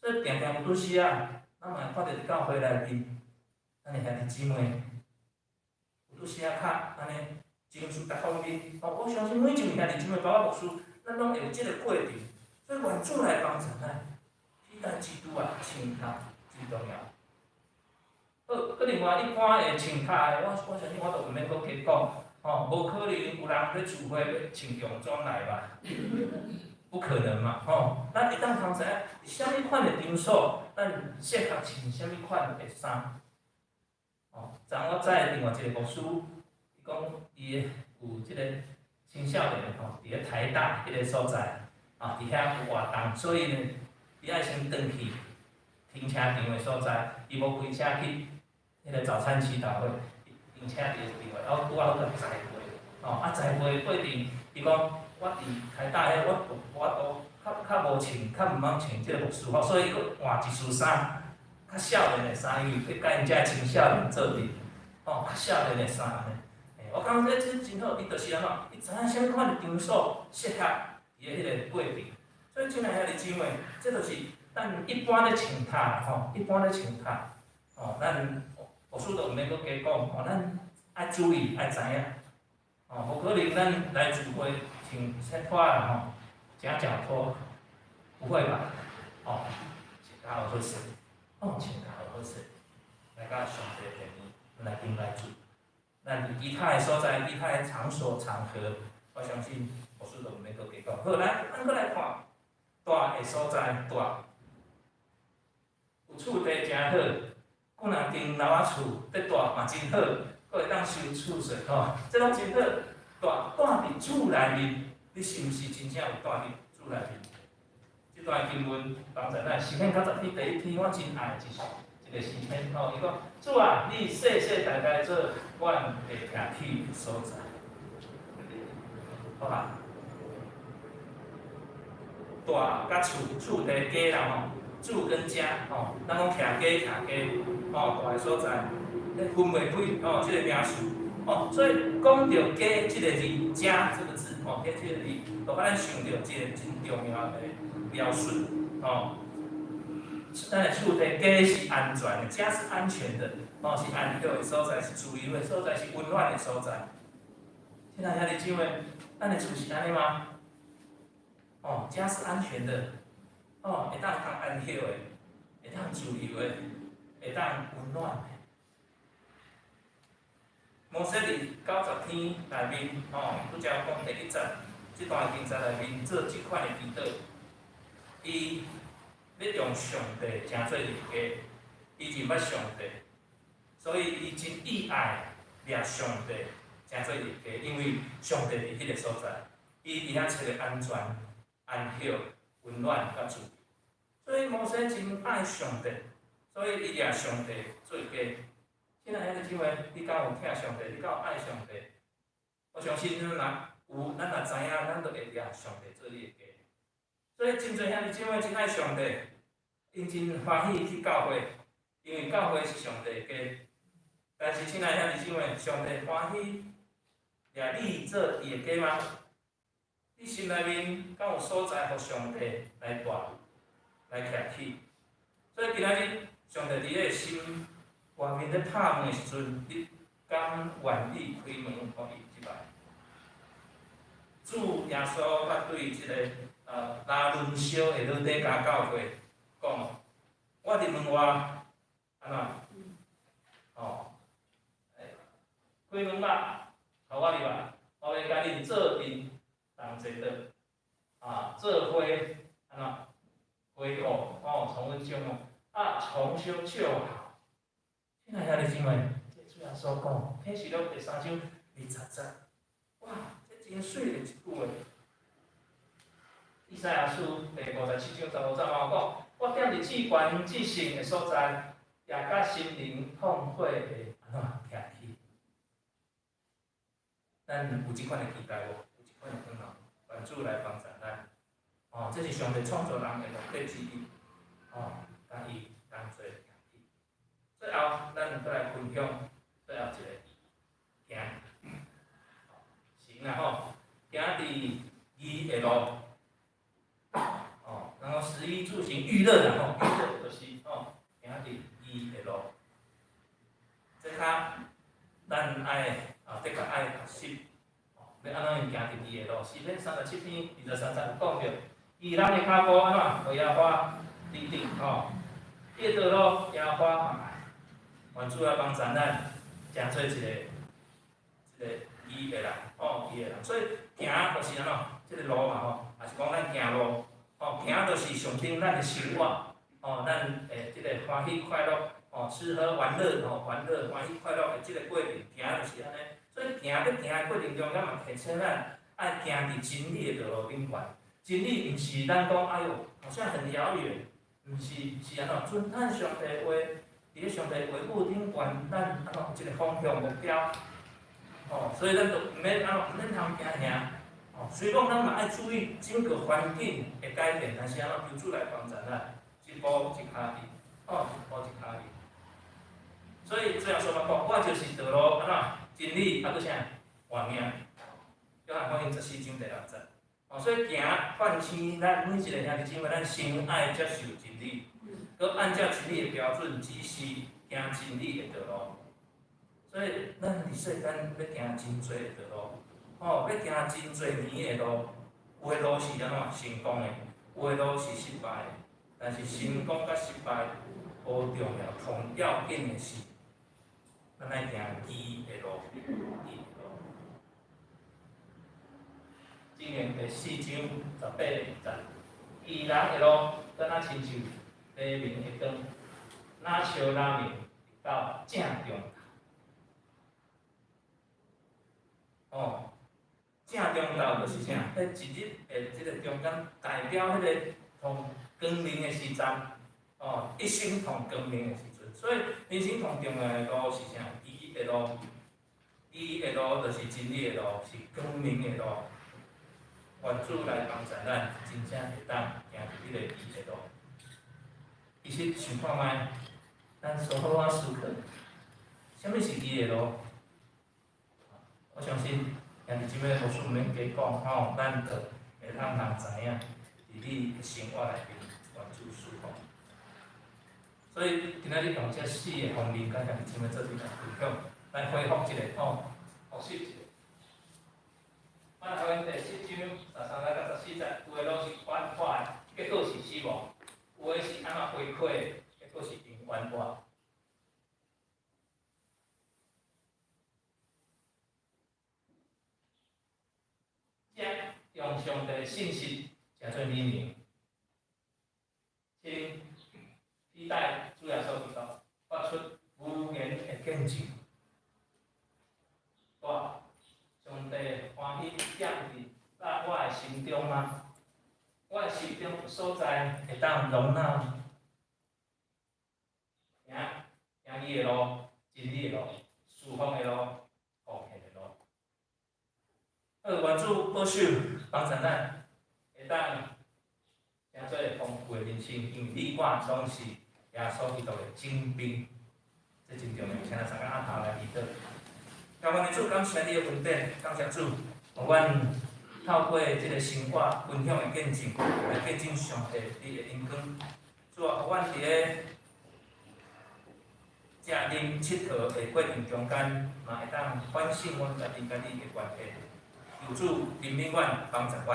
所以定定有拄時啊，咱嘛會看著佇教會內面，咱的兄弟姊妹，有拄時啊較按呢情緒各方面，哦，我相信每一位兄弟姊妹，包括牧師，咱攏會有這個過程。所以願主來幫助咱，披戴基督啊，穿脫真重要。好，閣另外一般會穿脫的，我相信我都毋免閣加講，吼，無可能有人欲聚會欲穿洋裝來吧？不可能嘛，吼！咱會當通知影，啥物款的場所，咱適合穿啥物款的衫。哦，昨昏我載另外一個牧師，伊講伊的有這個青少年吼，佇咧台大彼個所在，啊，佇遐有活動，所以呢，伊愛先轉去停車場的所在，伊無開車去彼個早餐祈禱會，停車佇個地方，啊，拄好去載會，哦，啊，載會的過程，伊講我佇台大遐，我無法度較較無穿，較毋通穿這個牧師服，所以伊閣換一束衫，較少年的衫，因為欲佮𪜶遮青少年做陣，吼，較少年的衫按呢。欸，我感覺這真好，伊就是按怎，伊知影啥物款的場所適合伊的彼個過程。所以親愛兄弟姊妹，這就是咱一般咧穿脫吼，一般咧穿脫，吼，咱牧師都毋免閣加講，吼，咱愛注意，愛知影，吼，無可能咱來聚會穿踅拖啦吼，夾腳拖，不會吧？哦，穿較好勢，哦，穿較好勢，來佮上帝殿裡來敬拜主。咱佇其他的所在、其他的場所、場合，我相信牧師都毋免閣加講。好，來，咱閣來看蹛的所在，蹛有厝地誠好，幾若間樓仔厝咧蹛嘛真好，閣會當收厝稅吼，這攏真好。蹛蹛佇主內面，你是毋是真正有蹛佇主內面？這段經文幫助咱詩篇九十篇第一篇，我真愛一个詩篇吼，伊講主啊，你世世代代做阮的徛起的所在。好吧？大佮厝，厝地家啦吼，住跟家吼，咱講徛家徛家，吼，大的所在，分袂開吼，這個名詞，哦，所以講著家這個字，家這個字，吼，家這個字，就予咱想著一個真重要的描述，吼。咱的厝地家是安全的，家是安全的，哦，是安歇的所在，是自由的所在，是溫暖的所在。親愛兄弟姊妹，咱的厝是按呢嗎？哦，家是安全的，哦，會當通安歇的，會當自由的，會當溫暖的。摩西佇90天內面，吼，拄才講第一節，這段經節內面做這款的祈禱，伊欲用上帝成做伊的家，伊認捌上帝，所以伊真意愛掠上帝成做伊的家，因為上帝佇彼個所在，伊佇遐揣著安全、安歇、溫暖佮自由。所以摩西真愛上帝，所以伊掠上帝做家。親愛兄弟姊妹，你敢有疼上帝？你敢有愛上帝？我相信咱若有，咱若知影，咱就會掠上帝做你的家。所以真濟兄弟姊妹真愛上帝，𪜶真歡喜去教會，因為教會是上帝的家。但是親愛兄弟姊妹，上帝歡喜掠你做伊的家嗎？你心內面敢有所在予上帝來蹛、來徛起？所以今仔日上帝佇你的心外面咧拍門的時陣，你敢願意開門予伊入來？主耶穌捌對這個拉倫燒的老底嘉教會講：我佇門外，按怎？哦，開門吧，予我入來，我欲共恁做陣同齊桌，啊，做伙按怎？會晤哦，重溫舊夢，啊，重修舊好。親愛兄弟姊妹，這主耶穌講，啟示錄第三章20節，哇，這真媠的一句話。以賽亞書第57章15節嘛有講，我踮佇至懸至聖的所在，也佮心靈痛悔的按怎徛起。咱有這款的期待無？有這款的盼望，願主來幫助咱。哦，這是上帝創造人的目的之一。哦，共伊同齊徛起。最後，咱閣來分享最後一個行，行啦吼，行佇義的路。哦，然後食衣住行娛樂啦吼，娛樂就是吼，行佇義的路。這較咱愛啊，的確愛學習，哦，欲按怎樣行佇義的路？詩篇37篇23節有講著，義人的跤步按怎？予耶和華立定吼，伊的道路耶和華嘛愛。願主來幫助咱，成做一個義的人，吼，義的人。所以行就是按怎？這個路嘛吼，也是講咱行路，吼，行就是象徵咱的生活，吼，咱的這個歡喜快樂，吼，吃喝玩樂，吼，玩樂歡喜快樂的這個過程，行就是按呢。所以行欲行的過程中，咱嘛提醒咱愛行佇真理的道路頂懸。真理毋是咱講，哎喲，好像很遙遠，毋是，是按怎？遵咱上帝話，佇咧上帝話語頂懸，咱按怎有一個方向目標，吼，所以咱就毋免按怎，毋免通驚嚇。吼，雖講咱嘛愛注意整個環境的改變，但是按怎求主來幫助咱，一步一跤印，吼，一步一跤印。所以主耶穌嘛講，我就是道路，按怎？真理，啊閣啥？活命。約翰福音14章第6節。哦，所以行勸請咱每一個兄弟姊妹，咱先愛接受真理，閣按照真理的標準指示行真理的道路。所以咱佇世間欲行真濟的道路，吼，欲行真濟年的路，有的路是按怎成功的，有的路是失敗的。但是成功佮失敗無重要，上要緊的是，咱愛行義的路，義的路。箴言第4章18節，義人的路，敢若親像黎明的光，若笑若明，直到正中晝。哦，正中晝就是啥？彼一日的這個中間，代表彼個通光明的時陣，哦，一生通光明的時陣。所以人生上重要的路是啥？義的路，義的路就是真理的路，是光明的路。願主來幫助咱，真正會當行佇這個義的路。其實想看覓，咱說好仔思考，啥物是義的路？我相信兄弟姊妹無需免加講吼，咱就會通通知影，佇你的生活內面，願主賜福。所以今仔日用這四个方面，佮兄弟姊妹做伙來分享，來恢復一下吼，復習一下。馬太福音第7章13節到14節，有的路是寬闊的，結果是死亡；有的是按怎開闊的，結果是永遠活。這用上帝的信實，成做美名，請期待主耶穌基督發出預言的見證。我上帝歡喜踮佇咱我的心中嗎？我的心中有所在會當容納行行義的路、真理的路、事奉的路、奉獻的路。好，願主保守幫助咱，會當成做豐富的人生，因為你我攏是耶穌基督的精兵，這真重要。請咱三個按頭來祈禱。感恩主，感謝你的恩典，感謝主，予阮透過這個生活分享的見證，來見證上帝你的榮光。主啊，予阮佇咧食啉𨑨迌的過程中間，嘛會當反省阮家己佮你的關係。求主憐憫阮，幫助阮，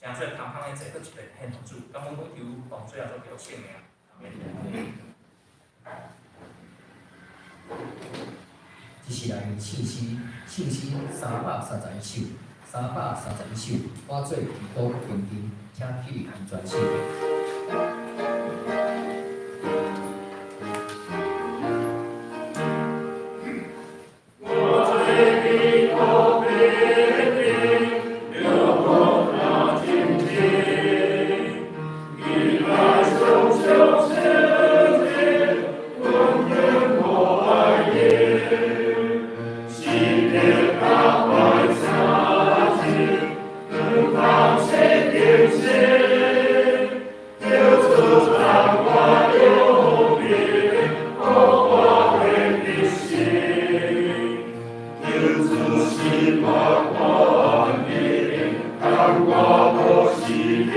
成做芳香的祭，閣一遍獻予主。感恩祈求，奉主耶穌基督聖名。阿們。這是來唱詩，唱詩331首，331首，我做基督兵丁，請起立全手。我做基督兵丁，流光那精进，以爱雄雄前进，稳定我爱你，西边大海下进，东方谁定心？救主在我右边，我会的心。救主是我光明，看我无时的。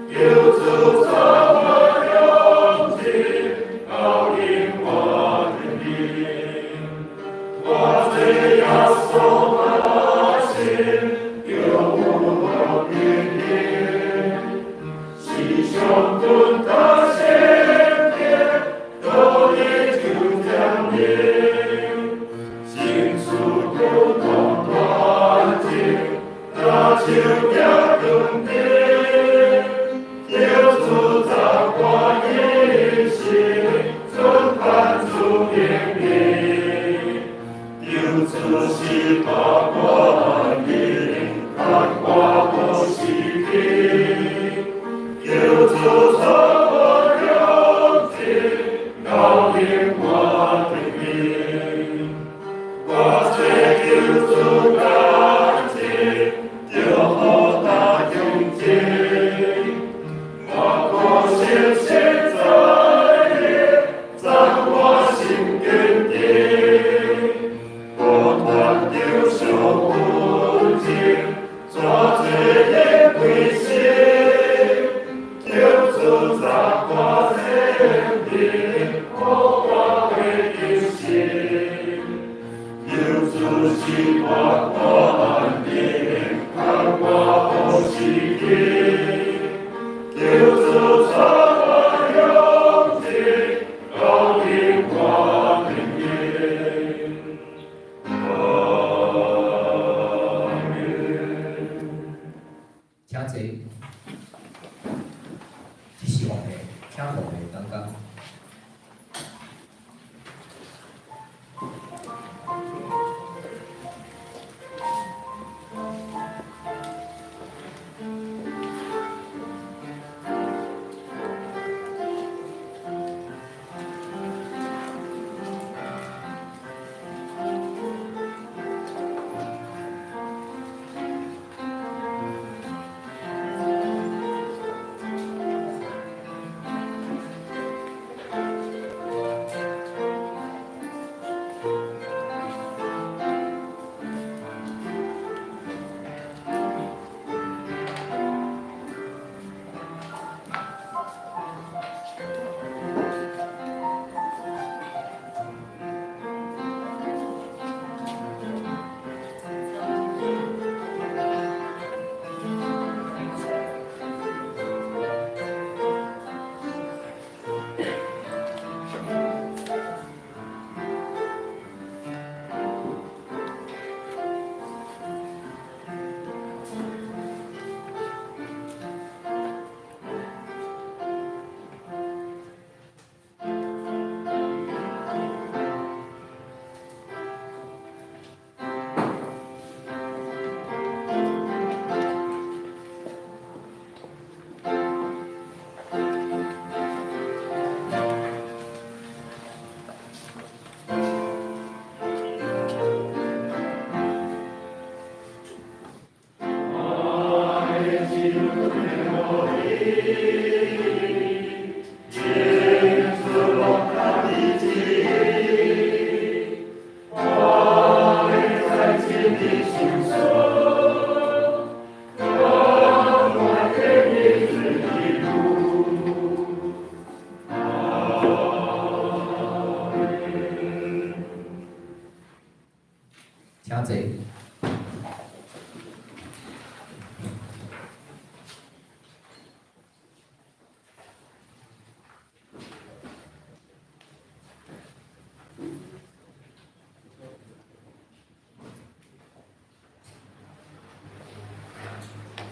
救主在我中间，高引我的命。我这耶稣的心，有我的灵，是上尊的圣殿，得力就降临。心事不同团结，大手举长剑，救主在我一心，准判主命令。救主是大光明，看我无时的。救主在我中间，高引我的命。我这救主感情，就好大勇气。我可相信在你，在我心坚定。不断流上温情，做这个归心。救主在我身边，予我的心。救主是我光明，看我无时的。救主在我中间，高引我的命。阿们。請坐。這是奉獻，請奉獻同工。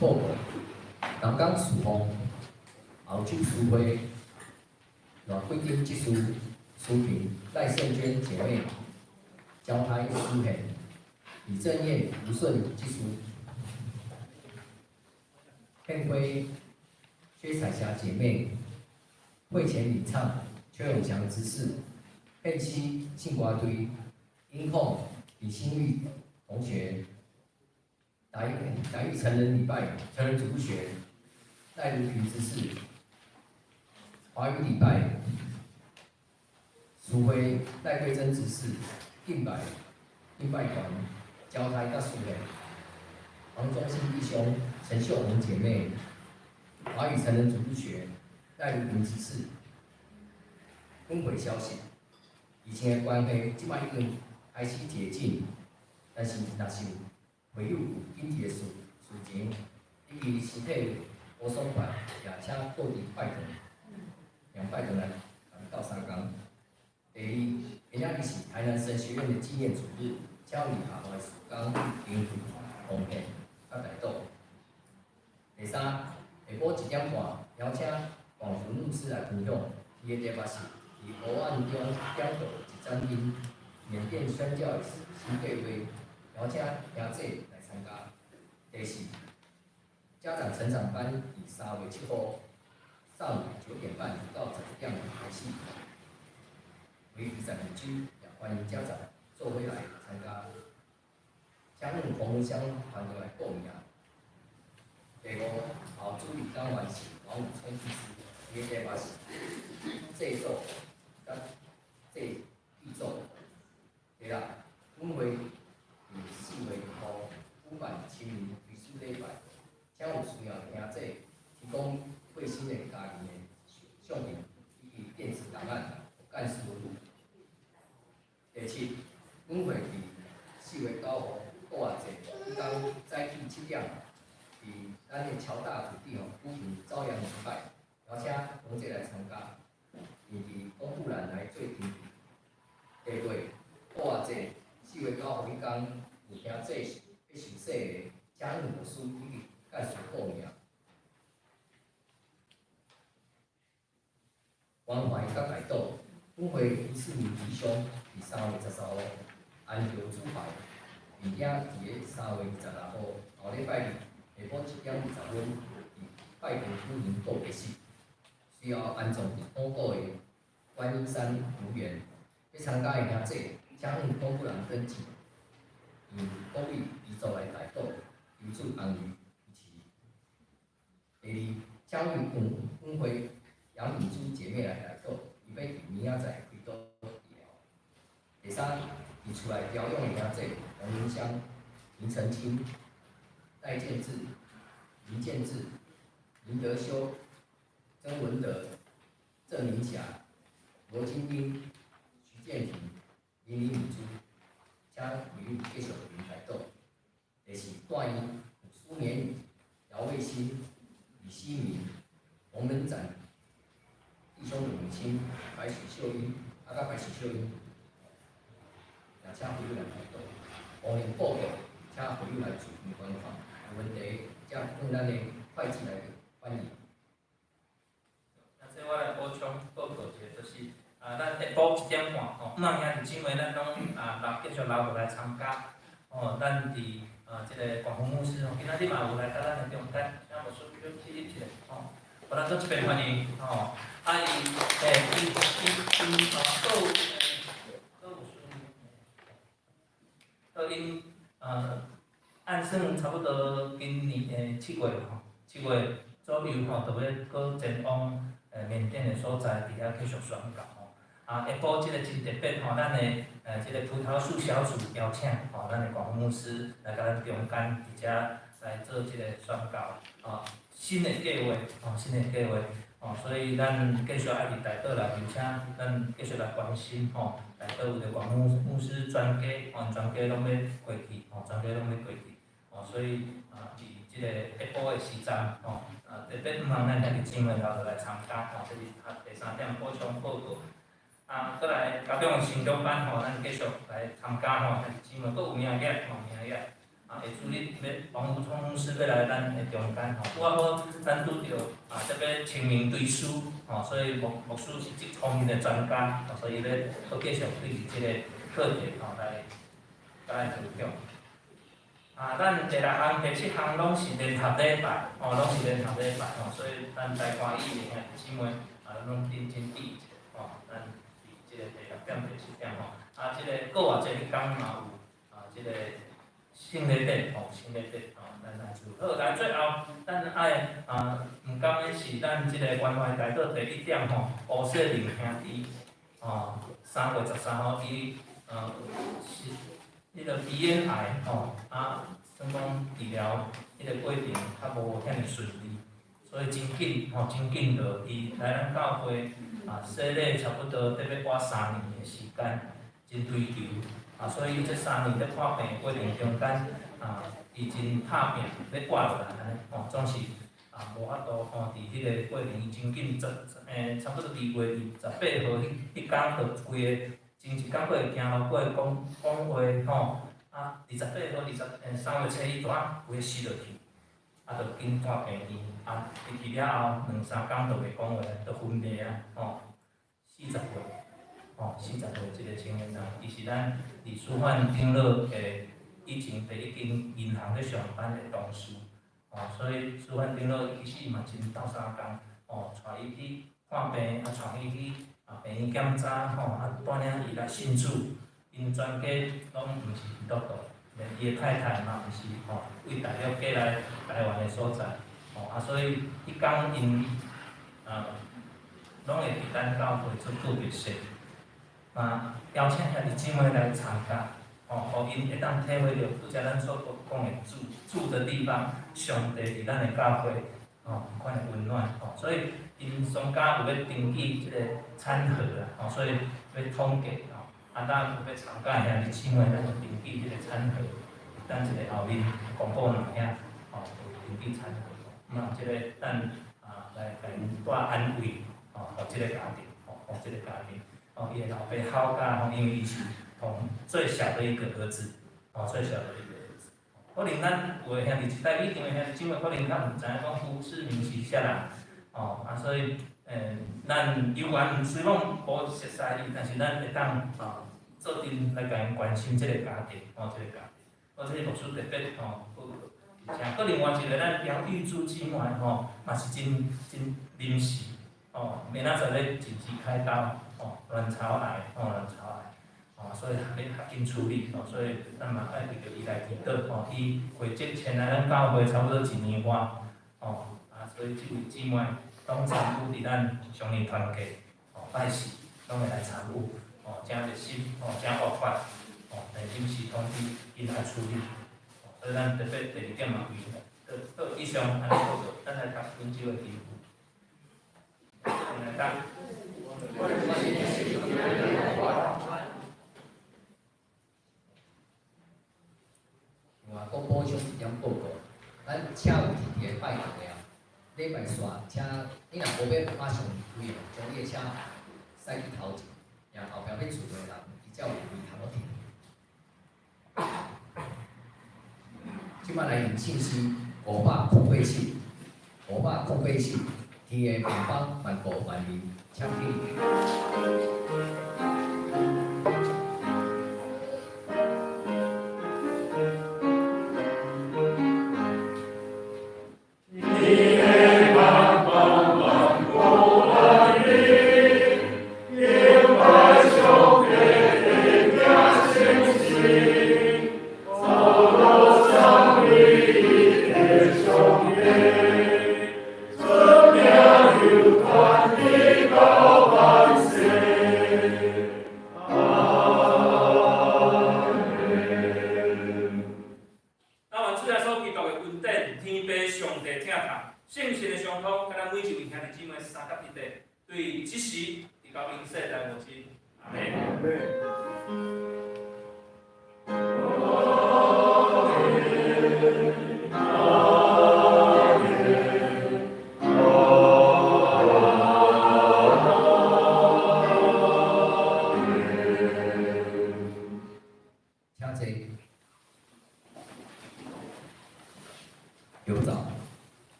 報告，南港事奉，澳洲書會，賴桂金執事，蘇平賴勝娟姐妹，交台書獻，李正彥吳順執事，獻輝薛彩霞姐妹，會前領唱邱永強執事，獻詩慶歌隊，音控李新玉同學，台語成人禮拜成人主日學，賴如平執事，華語禮拜，蘇輝賴桂珍執事，敬拜團，交台甲書獻，黃忠信弟兄陳秀紅姐妹，華語成人主日學，賴如平執事。本會消息，疫情的關係，這擺已經開始解禁，但是若是會有緊急的事情，以及身體無爽快，也請倒佇拜堂，兩拜堂來鬥相共。第二，今仔日是台南神學院的紀念主日，請為下晝的時間經費奉獻佮代禱。第三，下晡1點半，邀請廣福牧師來分享，伊的題目是佇黑暗中點著一盞燈，緬甸宣教的新計劃，邀請兄弟來參加。第四，家長成長班佇3月7號上午9點半到11點開始，為期12週，也歡迎家長做伙來參加。請問洪文香團隊來報名。第五，後主日講員是王武聰醫師，伊的題目是製作佮製作。第六，本會佇4月2號舉辦清明追思禮拜，請有需要的兄弟提供過身的家人的相片以及電子檔案，予幹事。第七，本會佇4月9號復活節彼工早起7點，佇咱的僑大土地吼舉行朝陽禮拜，邀請同濟來參加，並佇公布欄來做登記。第八，復活節4月9號彼工有兄弟欲受洗的，請向牧師以及幹事報名。關懷佮代禱，本會李世民弟兄佇3月13號安橋主牌，並且佇咧3月26號後禮拜日下晡1點20分，佇拜堂舉行告別式，隨後安葬佇東埔的觀音山墓園。欲參加的兄弟，請向公布欄登記，用鼓勵遺族來代禱，求主安慰支持。第二，請為本會楊敏珠姐妹來代禱，伊欲佇明仔載開刀治療。第三，佇厝內調養的兄弟洪明香、林澄清、戴建志、林建志、林德修、曾文德、鄭明霞、羅金英、徐建廷、林林敏珠，請為繼續為𪜶代禱。第四，住院有蘇年宇、姚卫新、李希明、洪仁展弟兄的母親白許秀英，啊，佮白許秀英，也請會友來代禱。黃連報告，請會友來自行觀看。有問題，請向咱的會計來反映。啊，這我來補充報告一下，就是啊，咱下晡1點半吼，毋通兄弟姊妹咱攏啊留繼續留落來參加。吼，咱佇啊這个廣福牧師吼，今仔日嘛有來到咱的中間，請牧師起立一下吼，予咱做這邊歡迎吼。啊，伊欸伊伊伊哦，閣有閣有閣𪜶按算差不多今年的7月吼，7月左右吼，就欲閣前往緬甸的所在，佇遐繼續宣教吼。啊，下晡這个真特別吼，咱的這个葡萄樹小組邀請吼，咱的廣福牧師來佮咱中間佇遮來做這个宣教，吼，新的計劃，吼，新的計劃，吼，所以咱繼續愛佇代禱內面，請咱繼續來關心吼，代禱有著廣福牧師全家，吼，全家攏欲過去，吼，全家攏欲過去，吼，所以啊，佇這个下晡的時陣，吼，啊，特別毋通咱兄弟姊妹留落來參加，吼，這是第三點補充報告。啊，閣來家長的成長班吼，咱繼續來參加吼，兄弟姊妹閣有名額吼，名額。啊，的主日欲王福聪牧师欲來咱的中間吼，拄仔好咱拄著這欲清明追思吼，所以牧師是這方面的專家，所以欲閣繼續對這个課題吼來共咱分享。咱第六項、第七項攏是聯合禮拜，吼，攏是聯合禮拜吼，所以咱台歡喜的兄弟姊妹攏認真記一下吼，咱佇這个第六點、第七點吼，這个閣活節彼工嘛有這个聖禮典吼，聖禮典吼，咱來做。好，來最後，咱愛毋甘的是咱這个關懷代禱第一點吼，吳世林兄弟吼，3月13號伊是彼个鼻咽癌吼，算講治療彼个過程較無遐爾順利，所以真緊吼，真緊就伊來咱教會洗禮差不多得欲倚3年的時間，真追求所以這三年咧看病的過程中間伊真拍拚欲活落來按呢吼，總是無法度吼，佇彼个過程伊真緊十差不多2月28號彼工就規个前一工閣會行路，閣會講講話吼，28號3月初一就啊規个死落去，就緊帶病院，入去了後兩三工就袂講話，就昏迷啊，吼，40歲，吼，40歲這个青年人，伊是咱佇師範長老的以前佇一間銀行咧上班的同事，吼，所以師範長老其實嘛真鬥相共，吼，帶伊去看病，帶伊去病院檢查，吼，帶領伊來信主，𪜶全家攏毋是基督徒，連伊的太太嘛毋是吼，為大陸過來台灣的所在，吼，所以彼工𪜶攏會佇咱教會做告別式，嘛邀請兄弟姊妹來參加，吼，予𪜶會當體會著拄才咱所講的住住的地方，上帝佇咱的教會，吼，款的溫暖，吼，所以𪜶雙家有欲登記這个產盒啦，吼，所以欲統計，吼，咱有欲參加的兄弟姊妹，咱就登記這个產盒，等一下後面公布若遐，吼，有登記產盒，嘛，這个咱來共𪜶帶安慰，吼，予這个家庭，吼，予這个家庭，吼，伊的老爸好甲吼，因為伊是同最小的一個兒子，吼，最小的一個兒子。可能咱有的兄弟一代以上的兄弟姊妹，可能較毋知影講胡志明是啥人，吼，所以，咱猶原雖講無熟似伊，但是咱會當做陣來共𪜶關心這個家庭，吼，這個家庭。我這個牧師特別吼，而且閣另外一個咱楊玉珠姊妹吼，嘛是真真臨時，吼，明仔載咧緊急開刀，吼，卵巢癌，吼，卵巢癌，吼，所以欲較緊處理，吼，所以咱嘛愛為著伊來祈禱，吼，伊會籍遷來咱教會差不多一年外，吼，所以這位姊妹攏參與佇咱上年團契，吼，拜四攏會來參與，吼，誠熱心，吼，誠活潑，吼，來臨時通知𪜶來處理，所以咱特別第二點嘛為，好，以上按呢報告，咱來讀本周的經文。來讀。另外，閣補充一點報告，咱車有佇佇个拜堂的啊，禮拜煞車，你若無欲馬上離開，將你的車駛去頭前，然後後壁欲厝的人，伊才有位通好停。這擺來吟聖詩508首，508首，天的萬邦萬國萬民，請起立。請坐。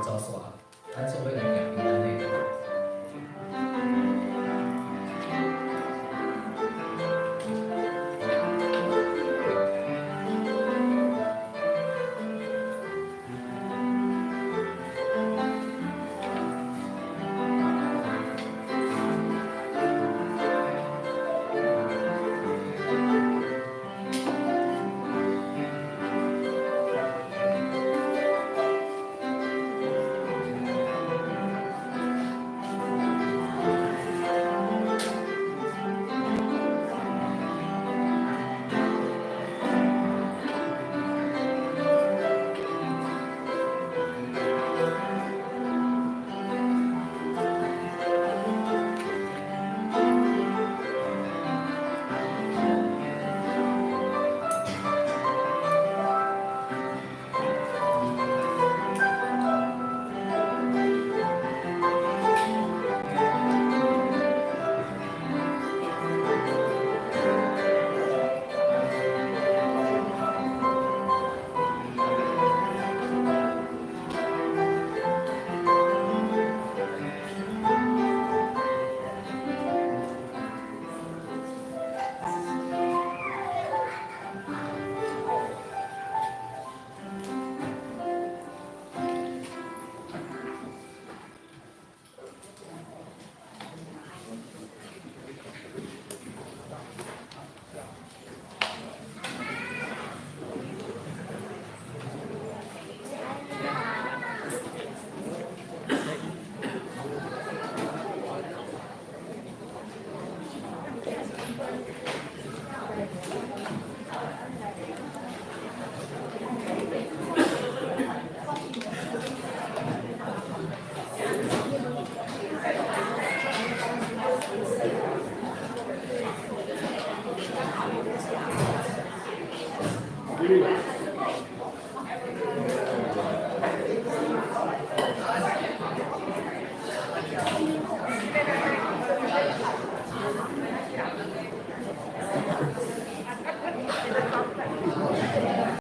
了走煞，咱做伙來行平安的。